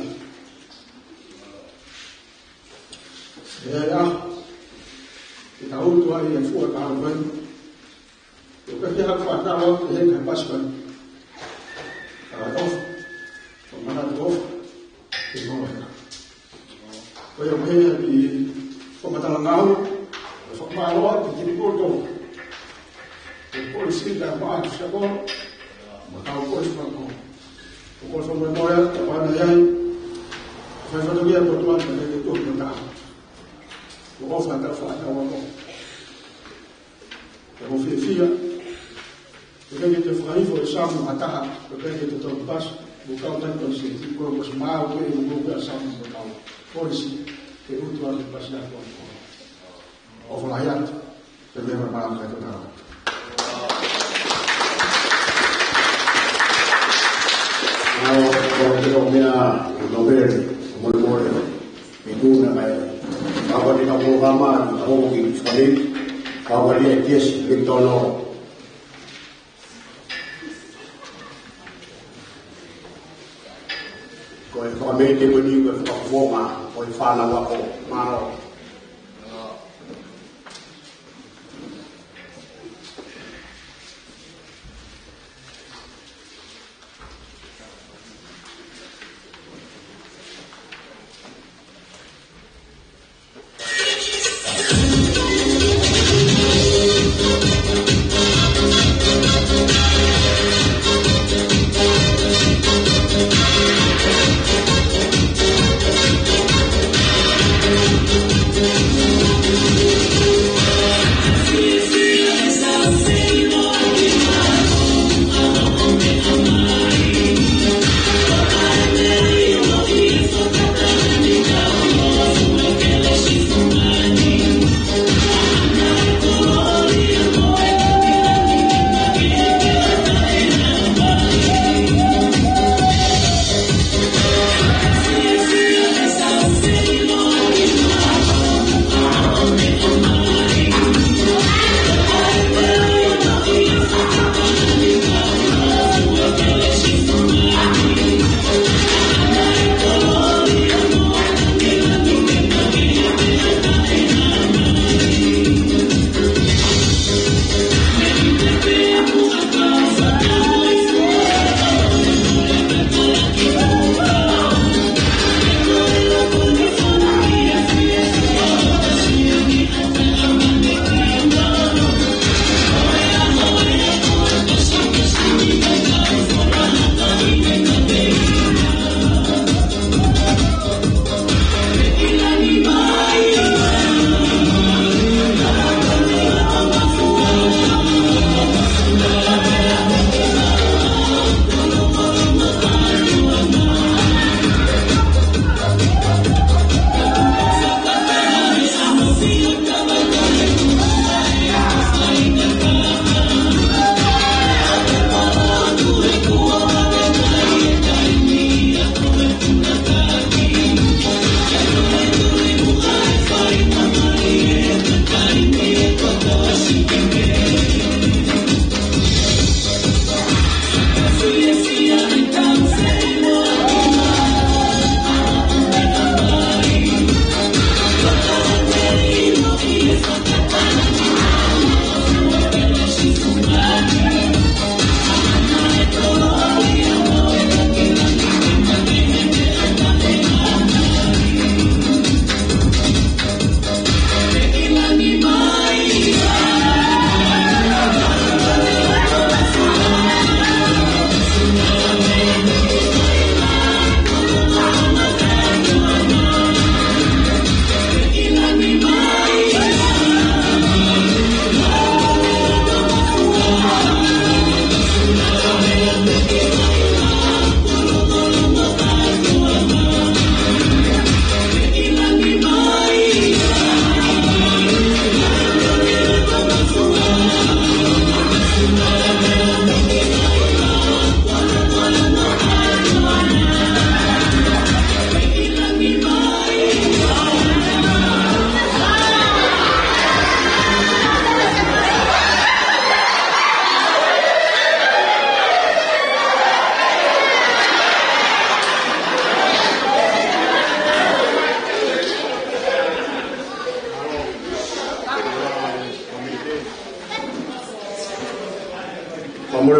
ʻE, ʻa, ke tau utu ai e fua ka au pai. Ko e pehē ha fānau ʻoku ʻi heni he pasi pai. Ka ʻofa, ko e manatu ʻofa, ke noa. Ko ia ʻoku pehē ʻi he fakamatala ngāue, ʻe fakamālō atu ki he kolo. Ko e polisi ka maʻa ki he kolo, mo e kau polisi fakakolo. Ko e kolo fakamoemoe atu, ka pana ai, fai fatongia ko tuan ka neke tuan ko taha. Ko e ʻofa ka fānau ako. Ko e fiefia, ʻoku ʻikai ke te fakahifo e samu ha taha, ʻoku ʻikai ke te tau pasi, mo kau tani tau se, ti ko ko se mau ke, mo ko ko samu mo kau. Polisi, ke utu atu pasi atu atu. ʻOfa lahi atu, te mea mau kai tau. ʻO, ko te o mea, ʻo nō pere, ʻo mole mole. ʻI tuna mai. Pāpā ni ka pō ka mā, ka hoko ki Spanish. Pāpā ni e kiesi, ki tono. Ko e fakamete ko eni ko e fakafofonga, ko e fānau ako, mālō.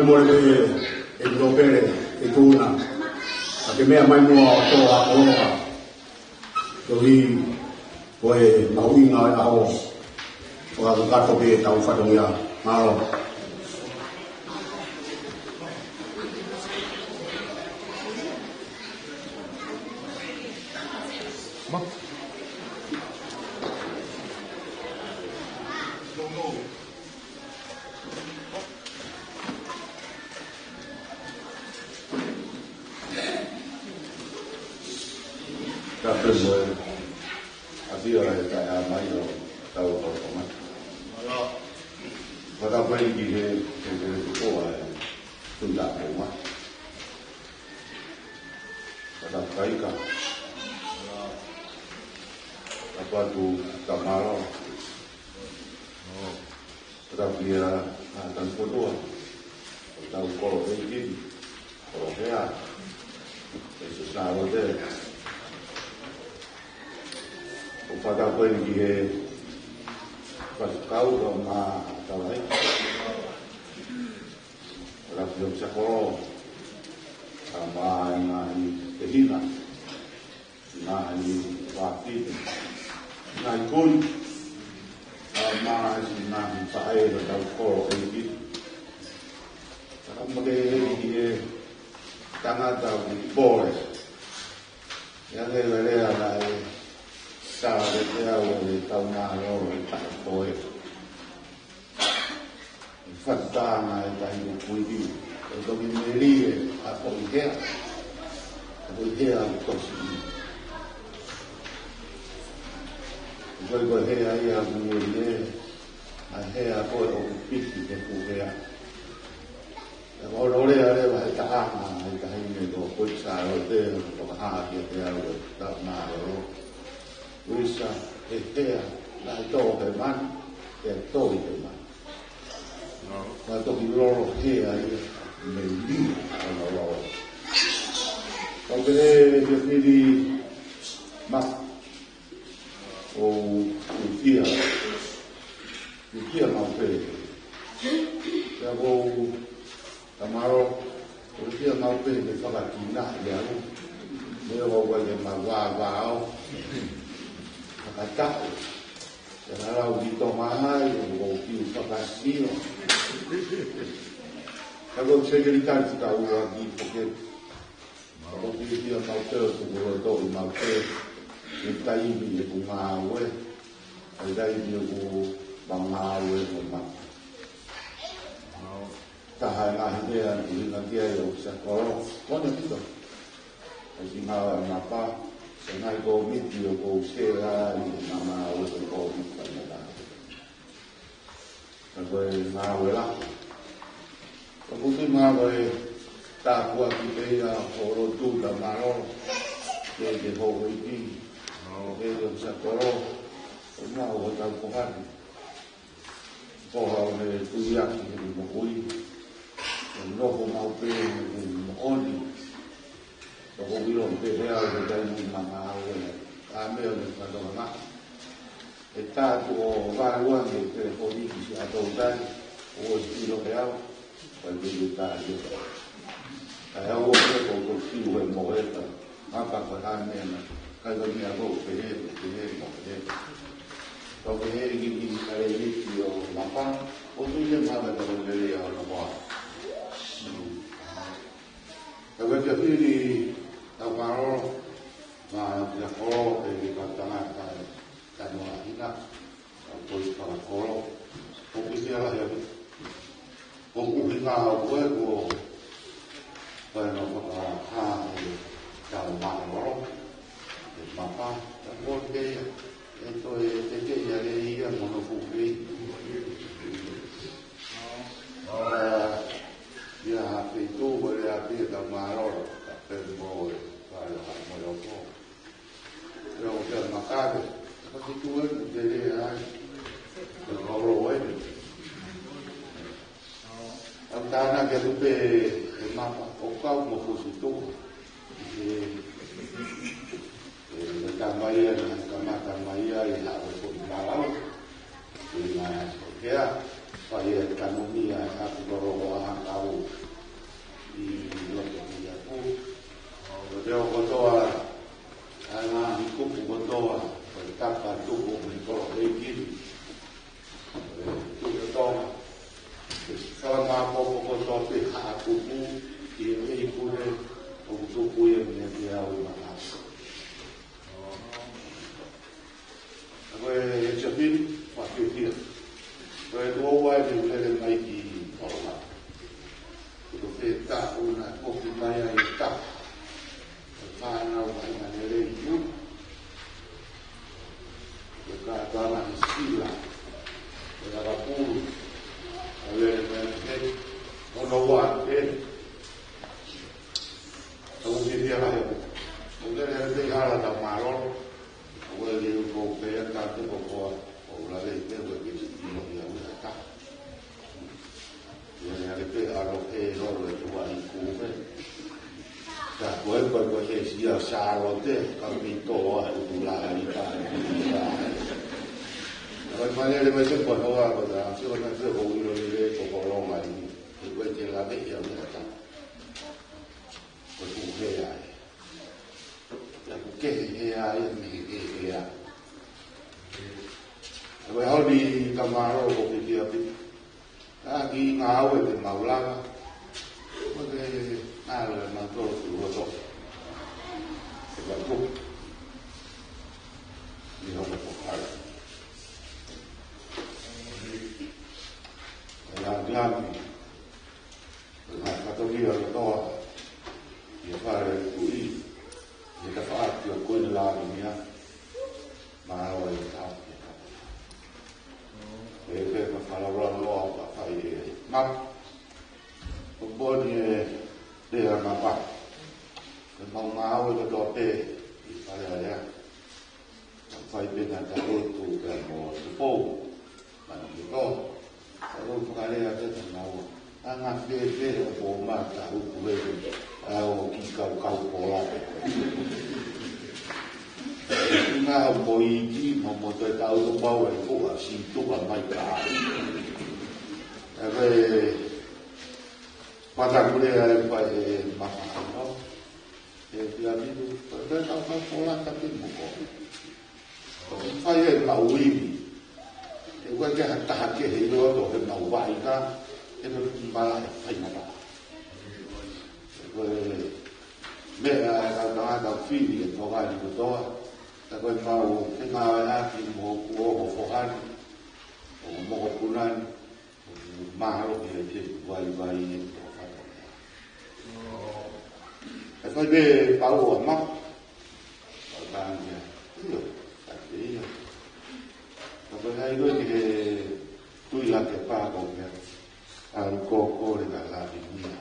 Mole pē ʻEpikopele ʻi Kona. Ka ke meʻa mai muʻa ʻo tō ʻa Koloka. Koeʻuhi ko e mahuʻinga ʻo e ʻaho. Fakakakato pē ʻetau fatongia. Mālō. Ka pehē mo e ʻafio ʻa e taʻeʻaonga ʻo tau ʻo tau kamata. Fakapapauʻi ki he, he, he, he, ko e tui taʻeʻaonga. Fakapapauʻi ka. Ka patu ka mālō. Ka pia ʻa e tanu kotoa. ʻO tau kolo ʻeiki, kolo hea. ʻE Sālote. ʻO fakapapauʻi ki he fatukau ka mā tau ai. ʻO la pio sa kolo. Ka mā ʻi ngaahi tehina. Ngaahi fafine, ngaahi kui, ʻa, ngaahi, ngaahi faʻē ʻo tau kolo ʻeiki. Ka mole ʻeiki ʻe tangata ʻi pole. ʻIa ke lelea la e sa le te au e tau mālō e taʻe koe. ʻE fakatanga e tahi ʻo kuihi, ʻe toki melie ʻa ko i hea, ʻa ko i hea ʻo tosi. ʻE ko i ko hea ia ʻoku melie, ʻa hea ko e ʻoku piki he ku hea. ʻE ko lolea leva he taʻanga, he tahi me ko ko i sa o te, ko ka hā ki a te au e tau mālō. Uisa, he hea, la e tō he mani, he tō i he mani. Ka toki lolo hea ia, me li, ana lolo. Ka pehē ke fili ma, ʻo utia, utia mau pē. Pea ko ka mālō, utia mau pē ke fakakina ia u. Me o wai ke ma wā wā o. Fakataʻu. Ka lau ki Tonga ai, ʻo kiu fakasio. Ka ko sekelitali ka ua ki poke. Ka ko ki kia mau teo tu ko lo to i mau teo. Ki taimi e ku ngāue. Ki taimi e ku ma ngāue mo ma. Taha e ngaahi mea ni hina kia i o sa kolo. Kone pito. ʻAi si ngāue ʻa Mapa, ʻe ngaahi kōmiti ʻoku ou sea ai, ʻi he ngāue ʻoku ou fai mai. Ka ko e ngāue la. Ka ko e ngāue tāpuaki pē ia ʻo lotu ta mālō, ke te hou ʻeiki, ke te sa kolo, ʻo ngāue ʻo tau kohani. Ko hau he tui aki he moʻui. Ko nofo mau pē he moʻoni. Ko ko wilo pē he au he taimi mama au e. Ka mea me whakatokanga. E tātu o vālua me telefoni ki si a tau tai. ʻO si ilo he au. Ka i te tā io. Ka e au o ke ko ko siu he moʻeta. Ngā papa hane na, kai ka mea ko pehe, pehe, pehe. Ko pehe i ki kare i ki o mapa, o tu ia mapa ka ko lele a o na hoa. Ka ko kia fili, ka paro, ma kia koro, e ki ka tangata, ka noa hina. ʻA ko i fakakolo. ʻOku ʻi te ala hea. ʻOku ʻi ngā ʻoku e kuo. Ko e nō fakahā e tau mālōlō. E mapa. E kuo te ia. E to e te te ia le ia mono kuki. Ia ha pe tu ko le a pe tau mālōlō. Ka pe mo e. Ka le ha mo e oko. Pea ʻo te makare, ka ki tu e mu te le ai, te koro e. Au tāna ke tu pe e mapa o kau mo ko si tu. E, e, e ka mai e, na ka mata mai e, e ha o ko i marau. E na so kea, pa e ka no mi a, a ku koro a kau. Tau mālō. Ua le ko pe a ta te ko ko o la le pe ua ke si ino ia ua ta. Ia le ale pe a lo he lo le ua i ku pe. Ta ko e ko ko he si a sa lo te ka mi to a u tu la i ta. Ko ma le le mai se ko ho a ko ta se ko na se ko u ilo le ko ko lo mai. Ko e ke la pe ia ua ta. Ko e ku he ai. Ia ku ke he he ai, mi he he he ai. Ko e holi ka mālō ko ke kia pi. Ka ki ngā au e te maulanga. Ko ke ngā au e mātō tu roto. Ko ka ku. Ni hoko ko kala. Ia ngā mi. Ko e ngaahi fatongia kotoa, ʻi he fale ʻo e Tuʻi, ʻi he tafaʻaki ʻo Kuini Lāvinia, mālō e tau ki he tau. Ko e pē ka falaulauloa ka fai e mapu. Ko poni e pea mapa. Ko e mau ngāue kotoa pē ʻi Fale Alea. Ka fai pē ngā tau tu pē mo Tupou. Manu ki to. Ka lo fakalea te ta ngau. A ngā fēfē o pō mata uku heke. A o ki kau kau pō la pē. Ngā o pō i ki mo mo te tau to pau e ko a si tu a mai ka. E pe pata kulea e pa e maka no. E pia mitu. Pe kau kau pō la ka te mo ko. Fai e mau ivi. E ua ke ha taha ke he ilo to he mau vai ka. E me kumbala e fai mata. E ko e meʻa e kau tangata fili e toka ni kotoa. Ka ko e mau ke ngā e aki mo kuo ho fohani. O mo ko punani. Mālō ki he ke vaivai e tō fata. E fai pē pau a ma. Pau tāngia. Io, fai pē ia. Ka pē hai koe ki he tui la ke pā ko mea. A lu kō kō le ka la ki mia.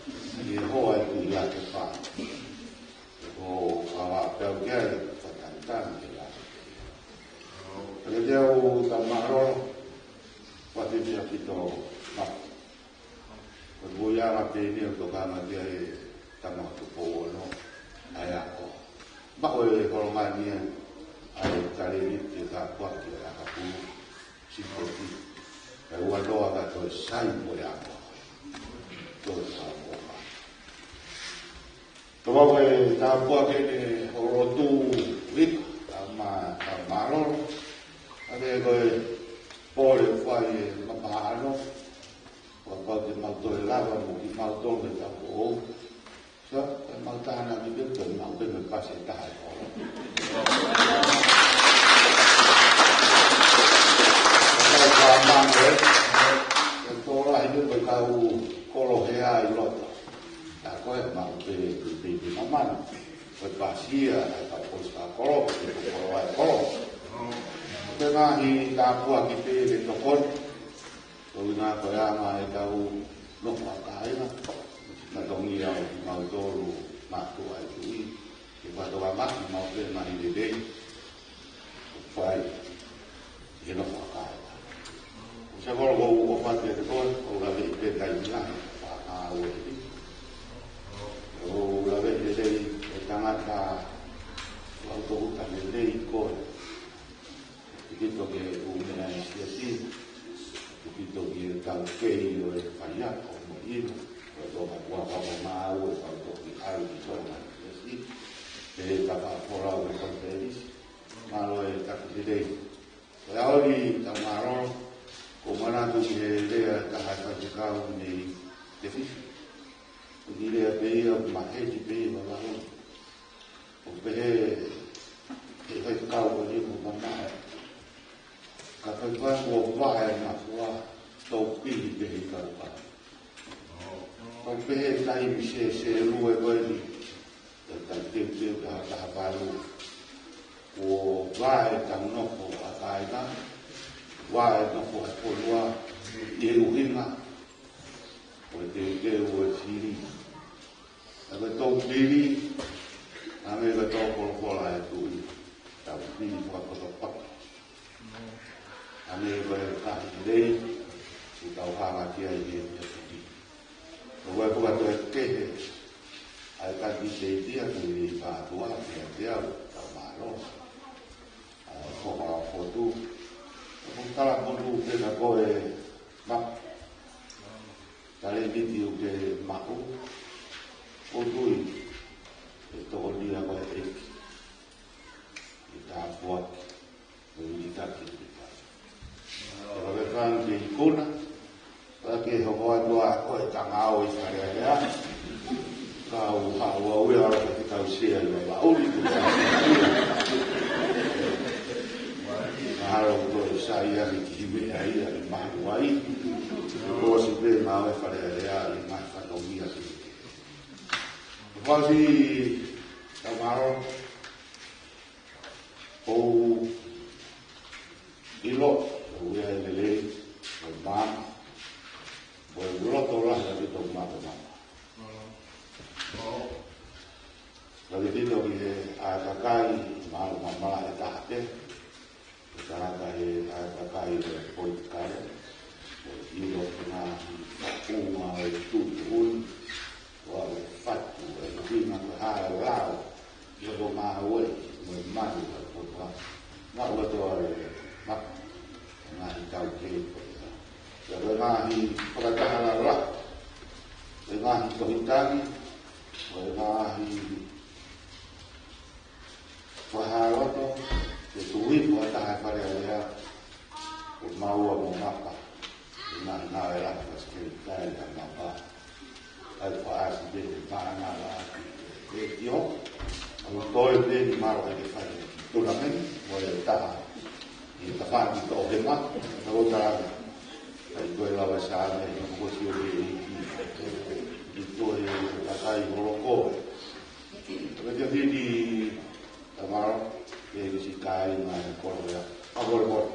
Ki he hoa e tui la ke pā. Ko a wa pē au ke ai, fai tāngia ke la. Ka ke te au ta mālō. Pati te a ki tō ma. Ko e mui ala pē ni o tokanga ki ai tama o Tupou Ono, ʻa e ako. Ma ko e holomani ai, ʻa e taleni ke ka kua ki a ka pulu, si ko ki. Ka ua loa ka toe sai mo e ako. Toe sa mo ka. Tau au e tāpua ke ne holotu wik, a ma, a mālō. A me ko e pole fai e mapahano. Ua pau te mau toe lava mo ki mau tō me tāpua ou. Sa, e mau tāna mi ke toe mau ke me pase taha e kolo. Tau ka mano e, e tō lahi me kau kolo hea i loto. Ta ko e mau pe pe pe pe mamana. Ko e pasia ai ka posi ka kolo, pe ko kolo ai kolo. Ko e ngaahi tāpuaki pē ke tokoni. Ko e ngā ko e anga e tau nofo a kāinga. Ka tongi au ki mau tolu mātuʻa e tuʻi. Ke whakatau a maki mau pē ngaahi lelei. Ko fai. Ke nofo a kāinga. Ko se kolo ko uko fatu e te koe, ko lave i pē kai mila, pa a ue. Ko lave i te tei, e tangata, ko au tō uta lelei koe. Ki to ke u mena e siasi, ki to ke tau kei o e fai ako mo ino, ko e tō ka kua ka ko mā ue, ko tō ki au ki tō mā siasi, te ka pa kola o e konferisi, mālō e taki te tei. Ko e aoli tau mālō, ko manatu ki he lea taha e fasikau nei te fifi. Ko ni lea pē ia, ma he ki pē ia, ma lau. ʻO pehē, he, he kau ko ni ko mamae. Ka kai kai ko vae na kua, tau pili pē he kau kau. ʻO pehē taimi se, se lue ko ni. Ka kai te te ka ta ha palu. Ko vae ta nofo a kai ka. Vae nofo a kolua. Te uhinga. Ko te te ua sili. ʻA e tau pili, Hangē ko e tō folofola ʻa e Tuʻi, tau pili fakapotopoto. Hangē ko e kahi lelei, ʻoku tau hanga ki ai he efiafi ni. Ko e fuka toe kehe ʻa e kanditeiti ʻa e lelei pātua, kiate au, tau mālō. ʻA e foha ʻo e potu. ʻOku tala potu ke ka ko e ma-, talēniti ʻoku ke maʻu. ʻOku tui ʻe tokoni ʻa koe ʻEiki. ʻI he tāpuaki, ʻo e ulikaki ʻi he kai. Ka ke fanga ke ikuna, ka ke hoko atu ʻa koe tangao ʻi Fale Alea. Ka u haʻu au ia ʻo ke tau sea ʻi Vavaʻuli, ko e mahalo ko e sai ange ki he meʻa ia ʻi Mahuaʻi. Ko e sipe ngāue Fale Alea ʻi he ngaahi fatongia ki. Fasi tau mālō. ʻOku ʻilo, ʻoku ʻi ai e lelei, ʻoku maama, ʻoku loto lahi ʻaupito maama. Ka ke pito ki he ʻātakai, mālō maama ʻe taha pē, ʻe taha he ʻātakai ʻo e politikale, ʻoku ʻilo ki he ngaahi faʻunga ʻo e tuʻutuʻuni, ʻo e fatu, ʻa e ʻuhinga ko e hā e lao, ʻi hono ngāue, mo e manu ʻa e poto. Ngāue ʻa e poto ʻa e maka, ngaahi taukei ko ia. Pea ko e ngaahi fakataha lalahi, ko e ngaahi tohi tangi, ko e ngaahi fakahā loto, ke tuʻu hifo ha taha ʻi Fale Alea, ko Maua mo Mapa, ʻi he ngaahi ngāue lahi ʻa e Sekelitali ʻa Mapa. ʻA ia ko e ʻasi pē he paʻanga la ʻi he ʻEiki ʻo, ʻo toe pē ni mālō ke fai e tournament, mo e taha ʻi he tafaʻaki toʻohema, ka ko e taha. ʻA ia ko e lava Saame, ʻi he kosi ʻo e ʻEiki, ʻi toe e kakai holo ko ē. Ko e te fiti tamaro, ke ʻi si kai mai kolo ia. A kolo kolo,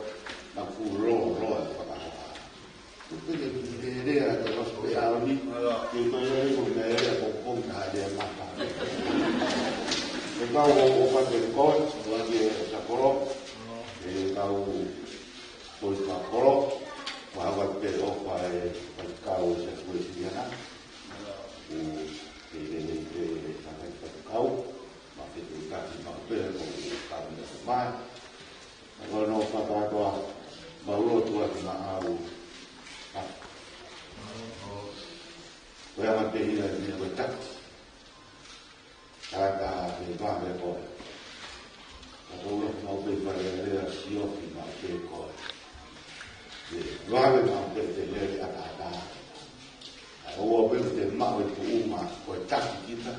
na ku lo lo e whakahoa. Ko te ke ki te rea te mas pe aoni, ke ko ia ko me rea ko ko na rea mata. Ko kau o o pa te ko, o ke sa kolo, e kau ko i pa kolo, pa hawa te o pa e, pa kau sa kue si ana. Ko e lelei pē ʻa e kau, ma ke te taki ma pē ko e kau mai. Ko no fakatoa, ma ulo tua ki ma au. Ko e ama te ia ni ko e taki. Tata ke vave koe. Ka ko ulo ma upe i Fale Alea siofi ma upe koe. Ke vave ma upe te lele a tata. ʻA ua pē te maʻu e tuʻunga ko e taki kita,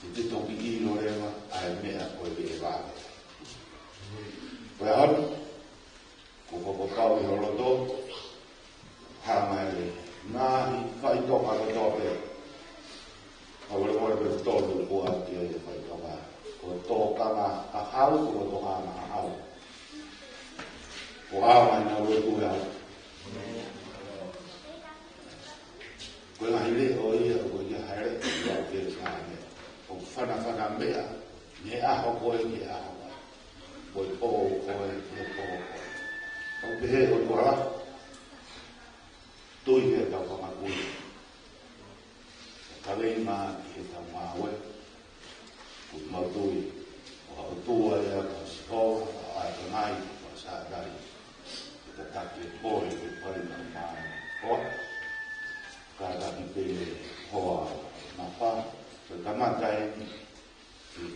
ke te toki ʻilo leva ʻa e meʻa ko e vave. Ko e hon, ko ko ko pau i holoto, hanga e ngaahi faitoka kotoa pē. ʻA ua le ua le pē tolu kua ke faitoka. Ko tokanga a hau, ko tokanga a hau. Ko au mai na ue kue au. Ko e ngaahi leʻo ia, ko ia haere, ko au ke sa ne. ʻO fanafana meʻa, ne aho ko e, ne aho ko e. Ko e pō ko e, ne pō ko e. ʻO pehē ʻo tuala, tui ke tau whamakui. Ka lei mā ki he tau māue. Ko mau tui, ʻo ha ʻOtua ia, ko Sihova, ʻa e kangai, ko Sātai. Ke ta taki e pō, ke pari na mai. Ko, ka taki pē hoa mapa, ko e kamata eni,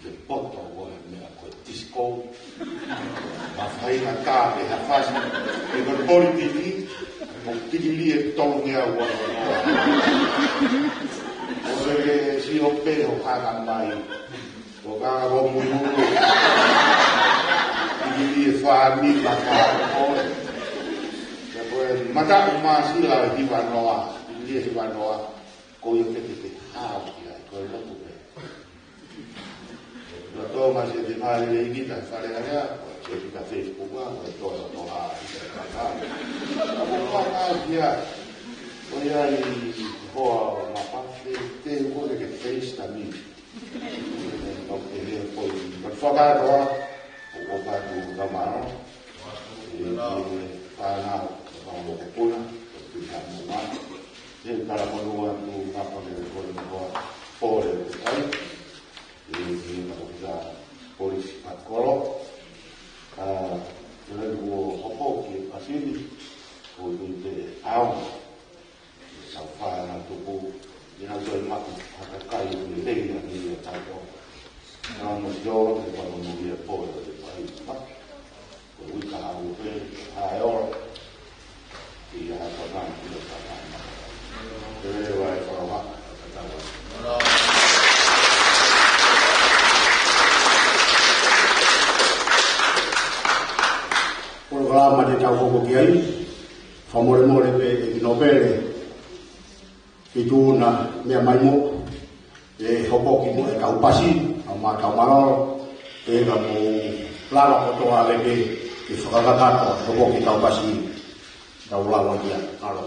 ke poto ko e meʻa ko e disco. Ma fai na ka pe ha fasi, e ko e politiki, mo tikili e tolongi a ua. ʻO e si o pe ho kanga mai, ʻo kanga ko mui mui. Tikili e fāmi ma ka ko e. Ka ko e mata o masila hiva noa, tikili e hiva noa, ko ia ke te te hao ki ai, ko e lotu pē. Ka tō ma se te ngāi le i kita Fale Alea, ko e kita Facebook a, ko e tō tō a, kita kaka. Ka ko kaka kia, ko ia i hoa o ma pa, te, te ua ke te face ta mi. ʻE he poi, ka fakatoa, ʻo ko ka tu ka mano. ʻE, ʻe, fana, ka mo ko puna, ko tu ka mo ma. ʻE tala mo lua tu ka pa ke ko ni ko pole ko ai. ʻE, ʻe ka ko ka polisi pa kolo. A, ʻe le ko hopo ki Pasili, ko tu te au. Sau fā na tupu, ʻi na soi maku, haka kai, ʻi le leia, ʻi le tau. Na mo sio, ʻe pa mo mo ia po, ʻe pa i ma. Ko ui ka hau pe, ha e ora. ʻI a pa na, ʻi le pa na. ʻE le wa e pa wa, ka tau. Polokalama te tau hoko ki ai, fakamolemole pē ʻe kinautolu pele, ʻi tuʻa na meʻa mai mo, ʻe hopo ki mo e kau pasi, ʻa ma kau malolo, ʻe ka mo lava kotoa ʻave pē, ʻe fakakakato, hopo ki kau pasi, tau lava kia, alo.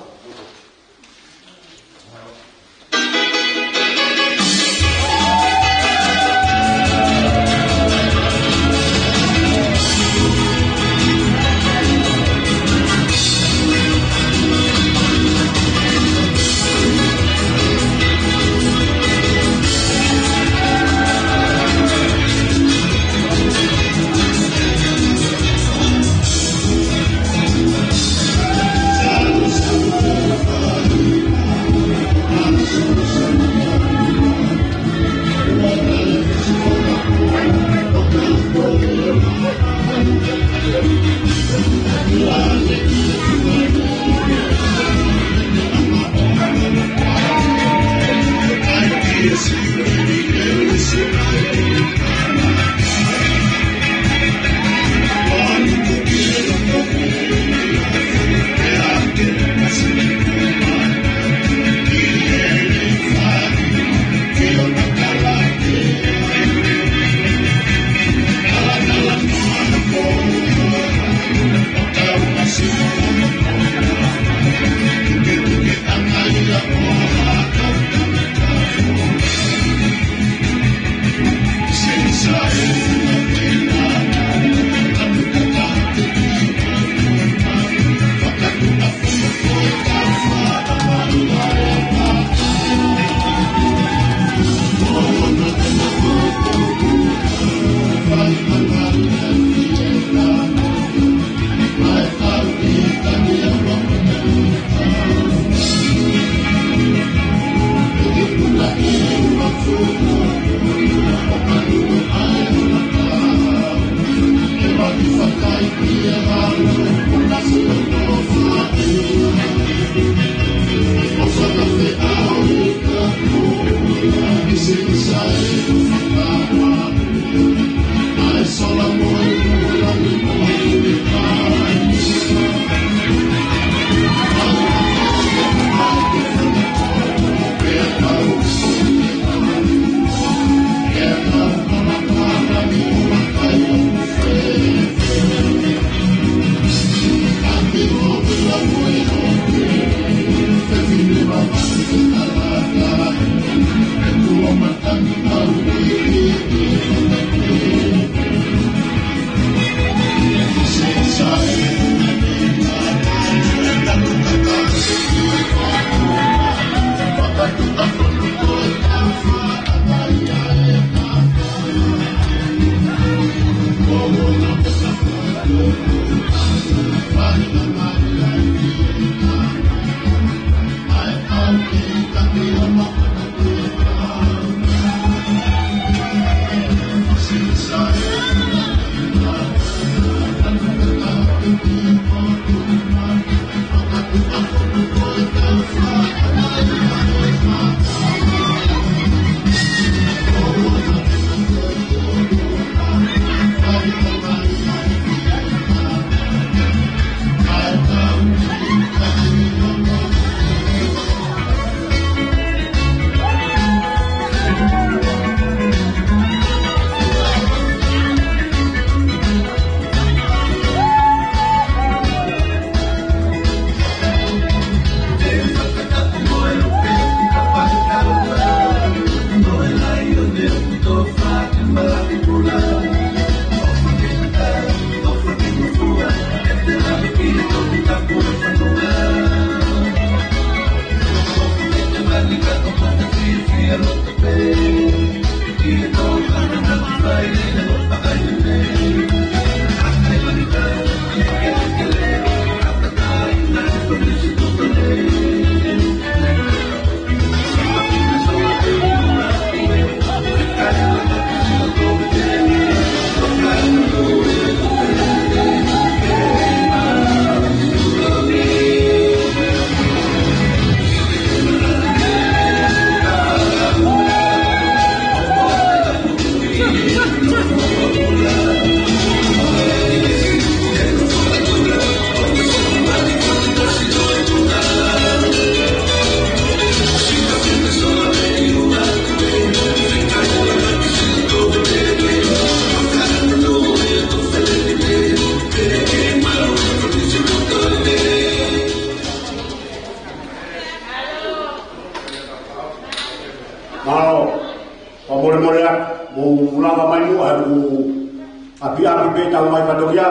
ʻApiʻapi pē tau mai fatongia.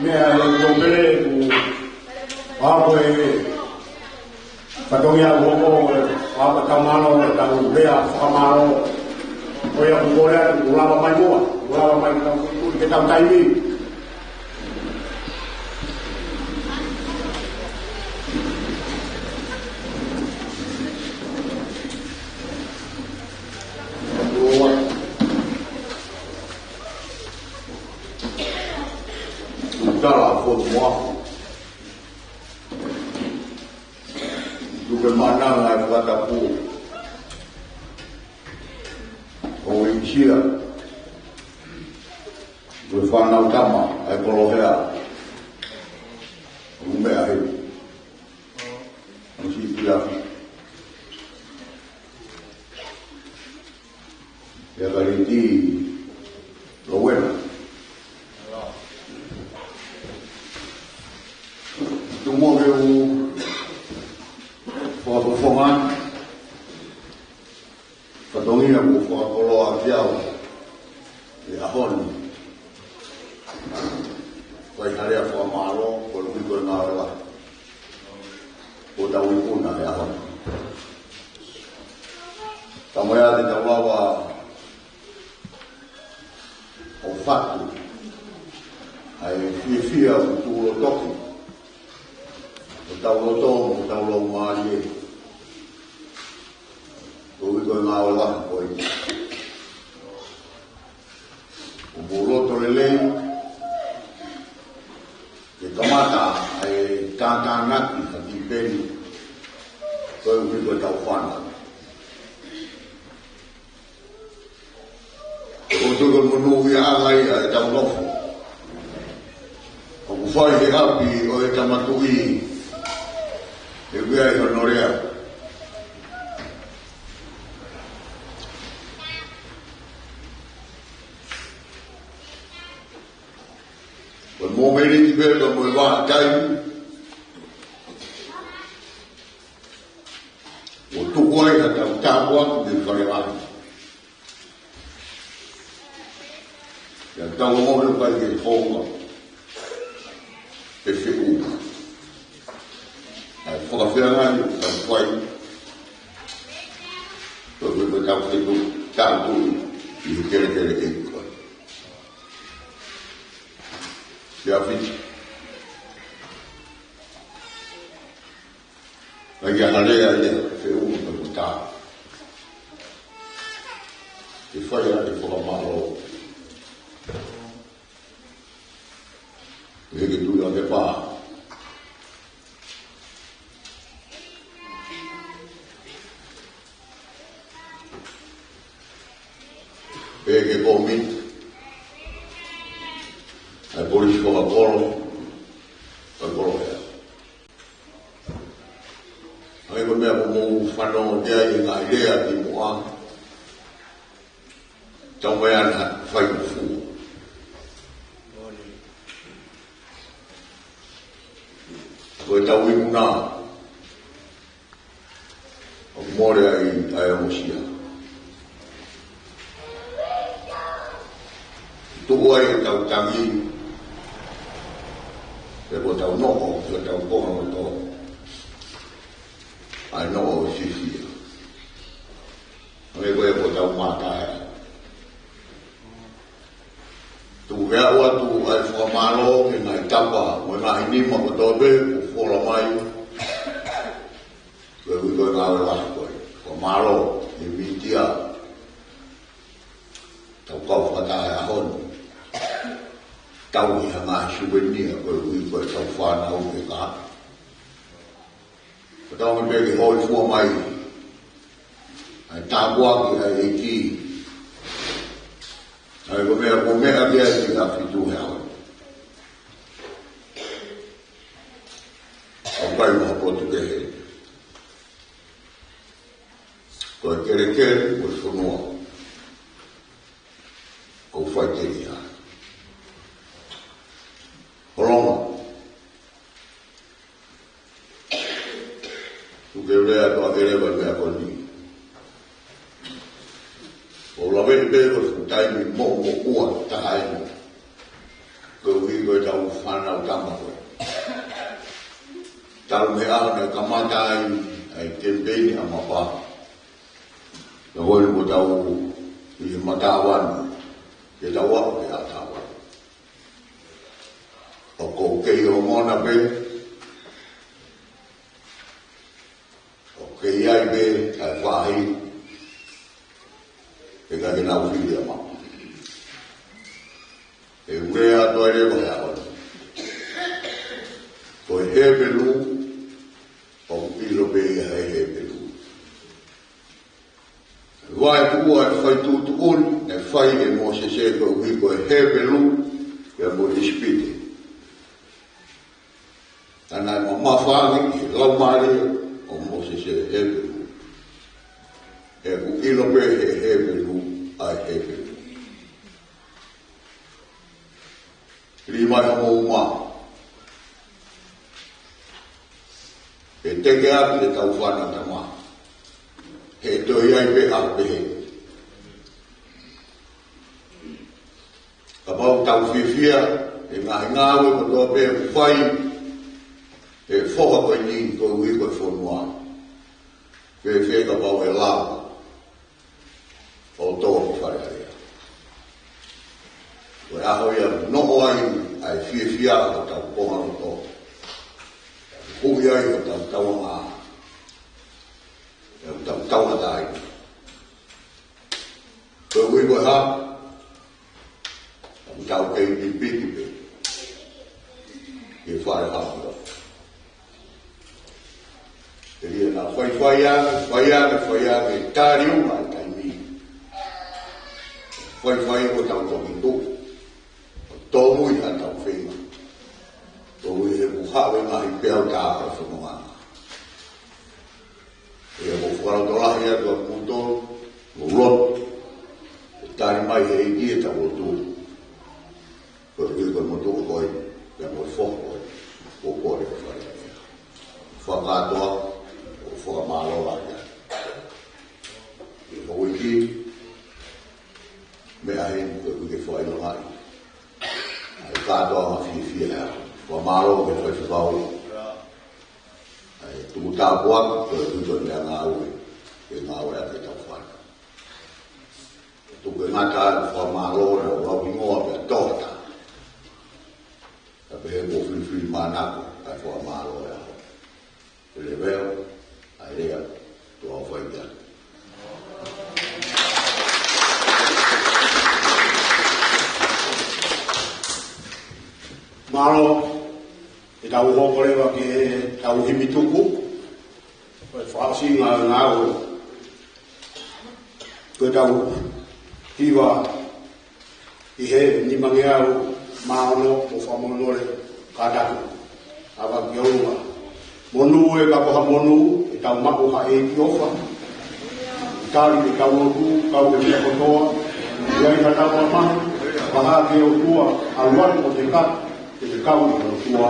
Meʻa ʻe tō pele ku ako e fatongia ʻoku hoko, ʻa e tau mālō, tau lea fakamālō. Ko ia ʻoku kole atu, ʻoku lava mai muʻa, ʻoku lava mai tau tuʻu ke tau taimi. Tala fotu moa. Tuke mananga e fakatapu ʻo e sia. Ko e fānau tama ʻa e Kolohea. ʻO meʻa he ʻo si pia. Ia ka liti Lowena. Tumo ke u fakafofonga fatongia mo fakakoloa ki au ʻi he ʻaho ni. Fai ha lea fakamālō, ko e ui ko e ngāue lahi. Ko tau ikuna he ʻaho ni. Ka mo ia te tau lava ʻo fatu ʻa e fiefia ʻoku tuʻulotoki ʻo tau loto, ʻo tau laumālie. Ko e ui ko e ngāue lahi ko ē. ʻO mou loto lelei ke kamata ʻa e tātānaki ha kiʻi peni. Ko e ui ko e tau fana. ʻOku tuku monūʻia ʻa e tau nofo. ʻOku fai he ʻapi ʻo e Tama Tuʻi, ʻe ui ai hono lea. Ko e mōmeniti pē ka mo e vahaʻa taimi ʻoku tuku ai ha tau tāpuaki mei fale lahi. Ia tau ongoʻi ʻoku ʻikai ke hoko e feʻunga. ʻA e fakafeangai ʻoku tau fai. Ko e ko e tau fetu, tau tuʻu ʻi he kelekele ʻe ʻikai. Ia fiti. Ka ia ha lea ia, feʻunga ka ko tā. Ke fai ʻa e fakamālō. Ke heke tui ʻa ke pā. Pea ke kōmiti ʻa e polisi fakakolo, fakakolo ea. ʻA ia ko e meʻa ko mou fanongo ki ai ʻi he ngaahi lea ki muʻa. Tau mai ana fai ko fua. Ko e tau ikuna. ʻOku mole ai ʻa e ongosia. Tuʻu ai e tau tangi, pe ko tau noʻo, pe tau konga loto. ʻA e noʻo ʻo e fifia. Hangē ko e ko tau mātaʻe. Tuku ke aʻu atu ʻa e fakamālō ki he ngaahi tapa, mo e ngaahi nima kotoa pē, kuo fola mai. Ko e ui ko e ngāue lahi ko ē. Fakamālō, ʻi he mītia. Tau kau fakataha he ʻaho ni. Tau ʻi ha ngaahi suvenia, ko e ui ko e tau fānau ke ka. Ko tau me peke hoi fua mai. ʻA e tāpuaki ʻa e ʻEiki. ʻA ia ko e meʻa, ko e meʻa ki ai ki ha fitu he ʻaho. ʻOku ʻikai ha potu kehe. Ko e kelekele, ko e fonua. ʻOku fai telia. Holonga. Tuku ke u lea atu ʻa e leva meʻa ko eni. ʻOku ou lave pē ko e fuʻu taimi moʻomoʻua taha eni. Talu mei he ʻaho naʻe kamata ai ʻa e kemipeini ʻa Mapa. Naʻe ʻosi mo tau ʻi he Matavanu, ke tau aʻu ki he ʻAtavanu. ʻOku ou kei ongona pē, ʻoku kei ʻi ai pē ʻa e faʻahi, pea ʻikai ke nau fili ʻa Mapa. ʻE ʻuhinga atu ai leva he ʻaho ni. Ko e Hepelū, ʻoku ʻilo pē ia he Hepelū. Vaeua e fai tuʻutuʻuni naʻe fai ʻe Mōsese koeʻuhi ko e Hepelū, pea mo ʻIsipite. Naʻe mamafa ange ʻi he laumālie ʻo Mōsese e Hepelū. He ʻoku ʻilo pē he Hepelū ʻa e Hepelū. Lima ʻi hoʻomou uma. ʻE teke atu ʻetau fana tama. He toe ʻi ai pē ʻa pehē. Kapau tau fiefia he ngaahi ngāue kotoa pē ʻoku fai ʻe he foha ko eni koeʻuhi ko e fonua, fēfē kapau ʻe lava ʻo tō ki Fale Alea? Ko e ʻaho ia ʻoku noʻo ai ʻa e fiefia ʻo hotau konga loto. Huʻi ai hotau tauʻanga, hotau tauʻatāina. Koeʻuhi ko e hā? Tau kei pipiki pē ʻi he Fale Haʻamoa. Pea naʻa faifai ange, fai ange, fai ange, tali uma e taimi. Faifai ko ʻetau toki tuʻu ʻo tōmui haʻatau feinga. Koeʻuhi he kuo haʻu e ngaahi peau taha ʻo e fononga. ʻIo, ʻoku ou fakalotolahi atu ʻa kimoutolu, mou lotu. ʻE tali mai ʻe he ʻEiki ʻetau lotu. Koeʻuhi ko e motuʻa ko ē, pea mo e foha ko ē, ʻoku kole ke fai. Fakakātoa, ʻoku ou fakamālō lahi atu. ʻI he houʻeiki, meʻa heni koeʻuhi ke fakaʻilongaʻi ʻa e kātoanga fiefia. Fakamālō ki he faifekau, ʻa e tuku tāpuaki, koeʻuhi ko e meʻangāue ke ngāueʻaki ʻetau fana. Tuku e ngata ʻa e fakamālō naʻa ku lau hingoa pea tohota. Ka pehē kuo filifilimānako ʻa e fakamālō ʻo e ʻaho. Leveo, ʻa e lea, tuʻa ʻo fai pea. Mālō, ʻetau hoko leva ki heʻetau himi tuku, ko e fakaʻosinga ʻo e ngāue. Ko ʻetau hiva ʻi he nimangeau mā ono mo fakamolemole kātaki. ʻAva ki ʻolunga. Monū ē ka ko ha monū, ʻetau maʻu ha ʻEiki ʻofa. Tali ʻetau lotu, kau ki he meʻa kotoa. ʻI ai haʻatau mamahi, fakahā ki he ʻOtua, ʻalu atu ʻo teka, ke te kau ʻi he ʻOtua.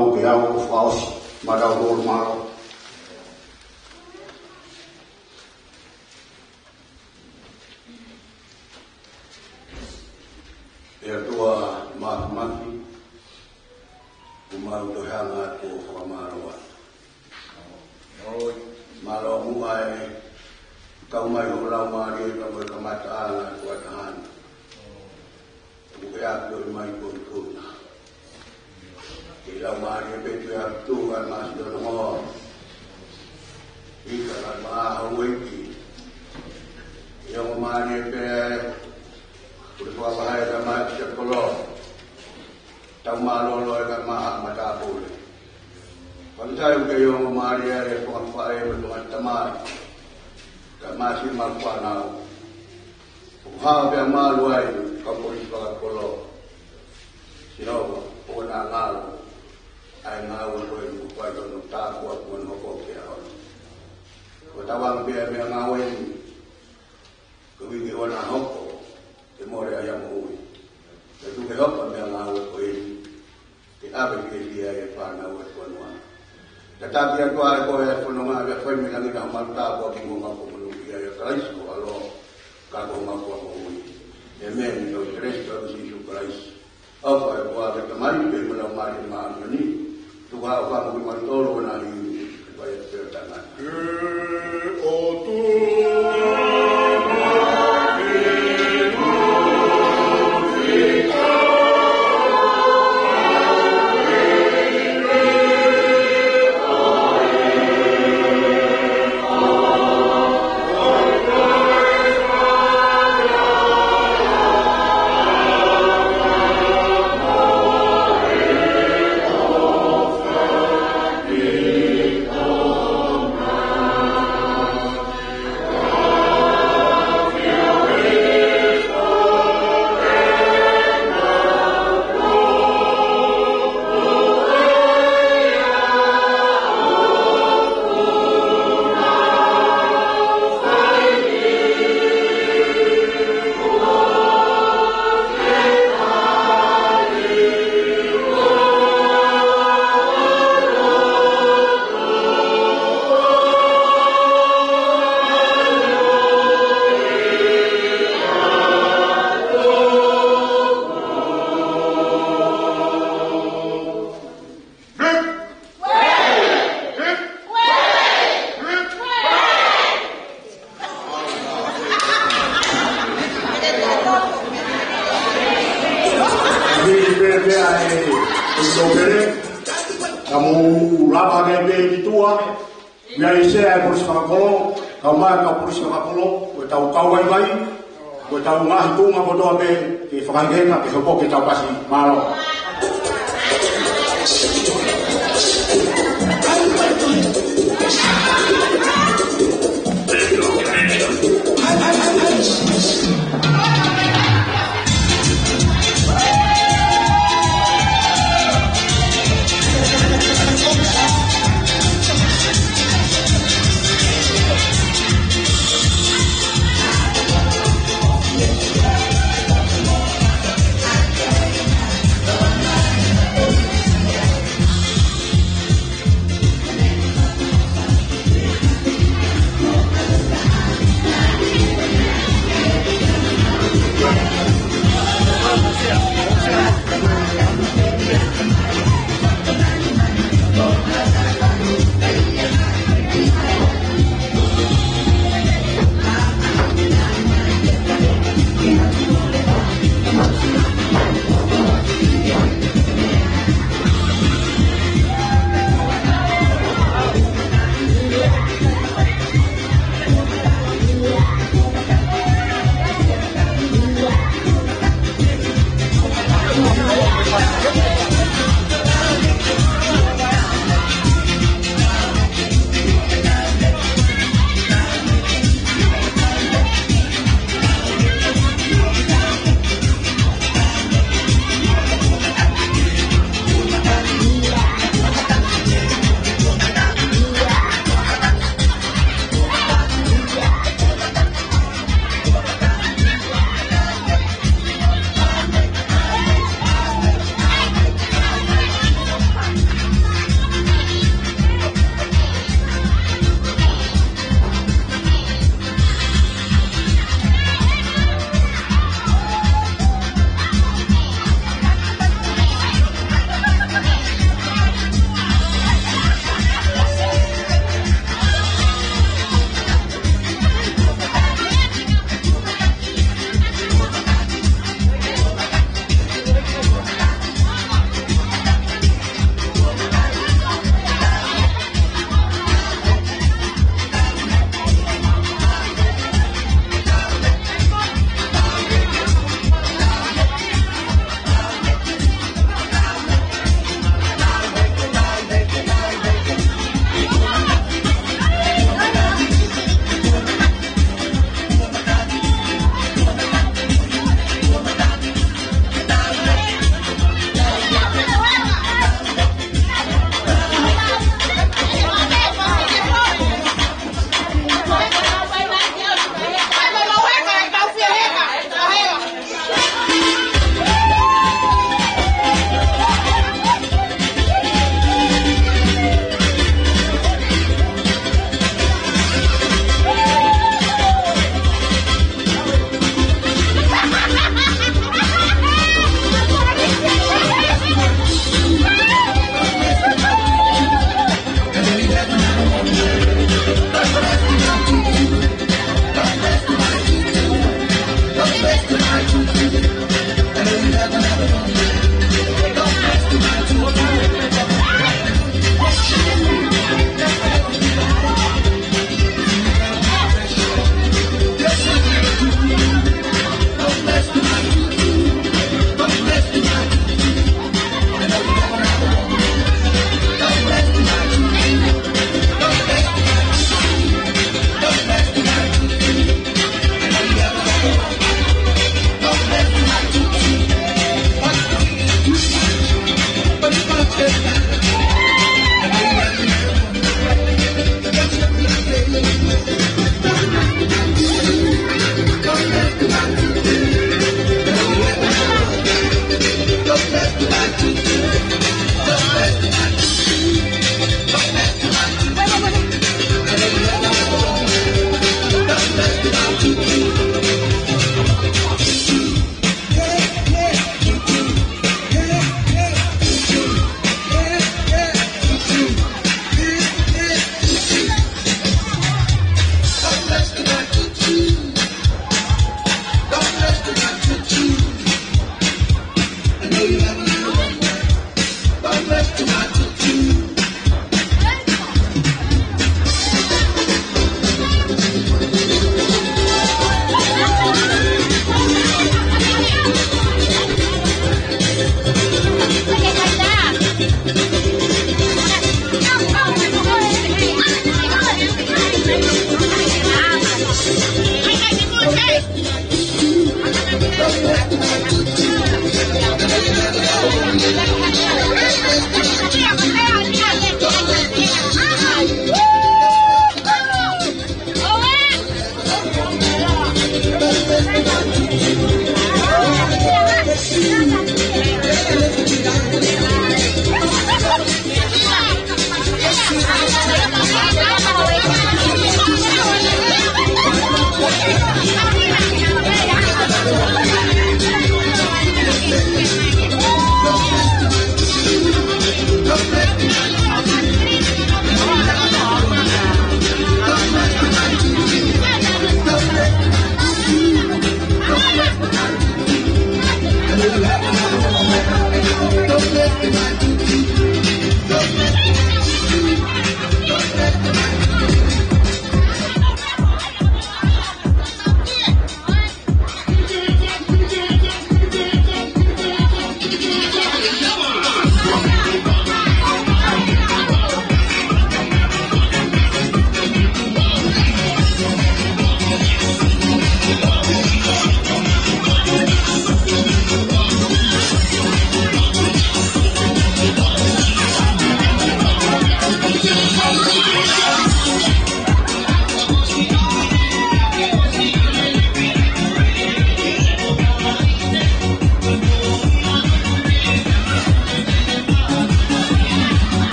Ke au fakaʻosi, mālō, mālō. ʻE ʻOtua Māfimafi, ʻoku mau toe hanga atu ʻo fakamālō atu. Mālō muʻa e kau mai hoʻo Laumālie ka mo e kamataʻanga ʻo e tuʻa taha ni. ʻOku ke ʻafioʻi mai ko e tuʻa. Ke Laumālie pē ke ʻafio ʻa e māsi ʻo e noa. ʻIkai ke maʻa houʻeiki. ʻE ongo mālie pē, ʻoku ke fakavahe ʻa e kau mai ʻi he kolo. Tau mālōlō e kau mai ʻa e matāpule. Fakafetaʻi ʻoku ke ongo mālie ʻa e kau faʻē mo e kau tamai. Kau māsi mo e fānau. ʻOku hao pea malu ai, kau polisi fakakolo. Sihova, ʻoua naʻa ngalo ʻa e ngāue ko eni kuo fai, hono tāpuaki mo hono hoko ki he ʻaho ni. Ko e tauanga pē ʻa e meʻangāue ni, koeʻuhi ke ʻoua naʻa hoko, ke mole ai ʻa e moʻui. Kae tuku ke hoko ʻa e meʻangāue ko eni ke ʻave ki he fiefia ʻa e fānau ʻo e fonua. Tataki atu ʻa e ko e fononga ʻa e fai mei langi, naʻa mau tāpuaki mo mau ko manu ia ʻia Kalaisi ko e ʻAlo, ka ko homau Fakamoʻui. ʻĒmeni. Ko e kelesi ʻa Sīsū Kalaisi, ʻofa ʻa e ʻOtua ko e Tamai, pea mo e Laumālie Māʻoniʻoni, tuku ʻa e ʻofa kiate kimautolu ʻo na i ke fai atu pē ʻo taʻengata. Pea, pea, e, e, ka mou lava ke pē ki tuʻa. Meʻa ʻi he sea e polisi fakakolo, kau mai kau polisi fakakolo, ko e tau kau vaivai, ko e tau ngaahi tuʻunga kotoa pē ke fakaheka ke hoko ke tau pasi. Mālō.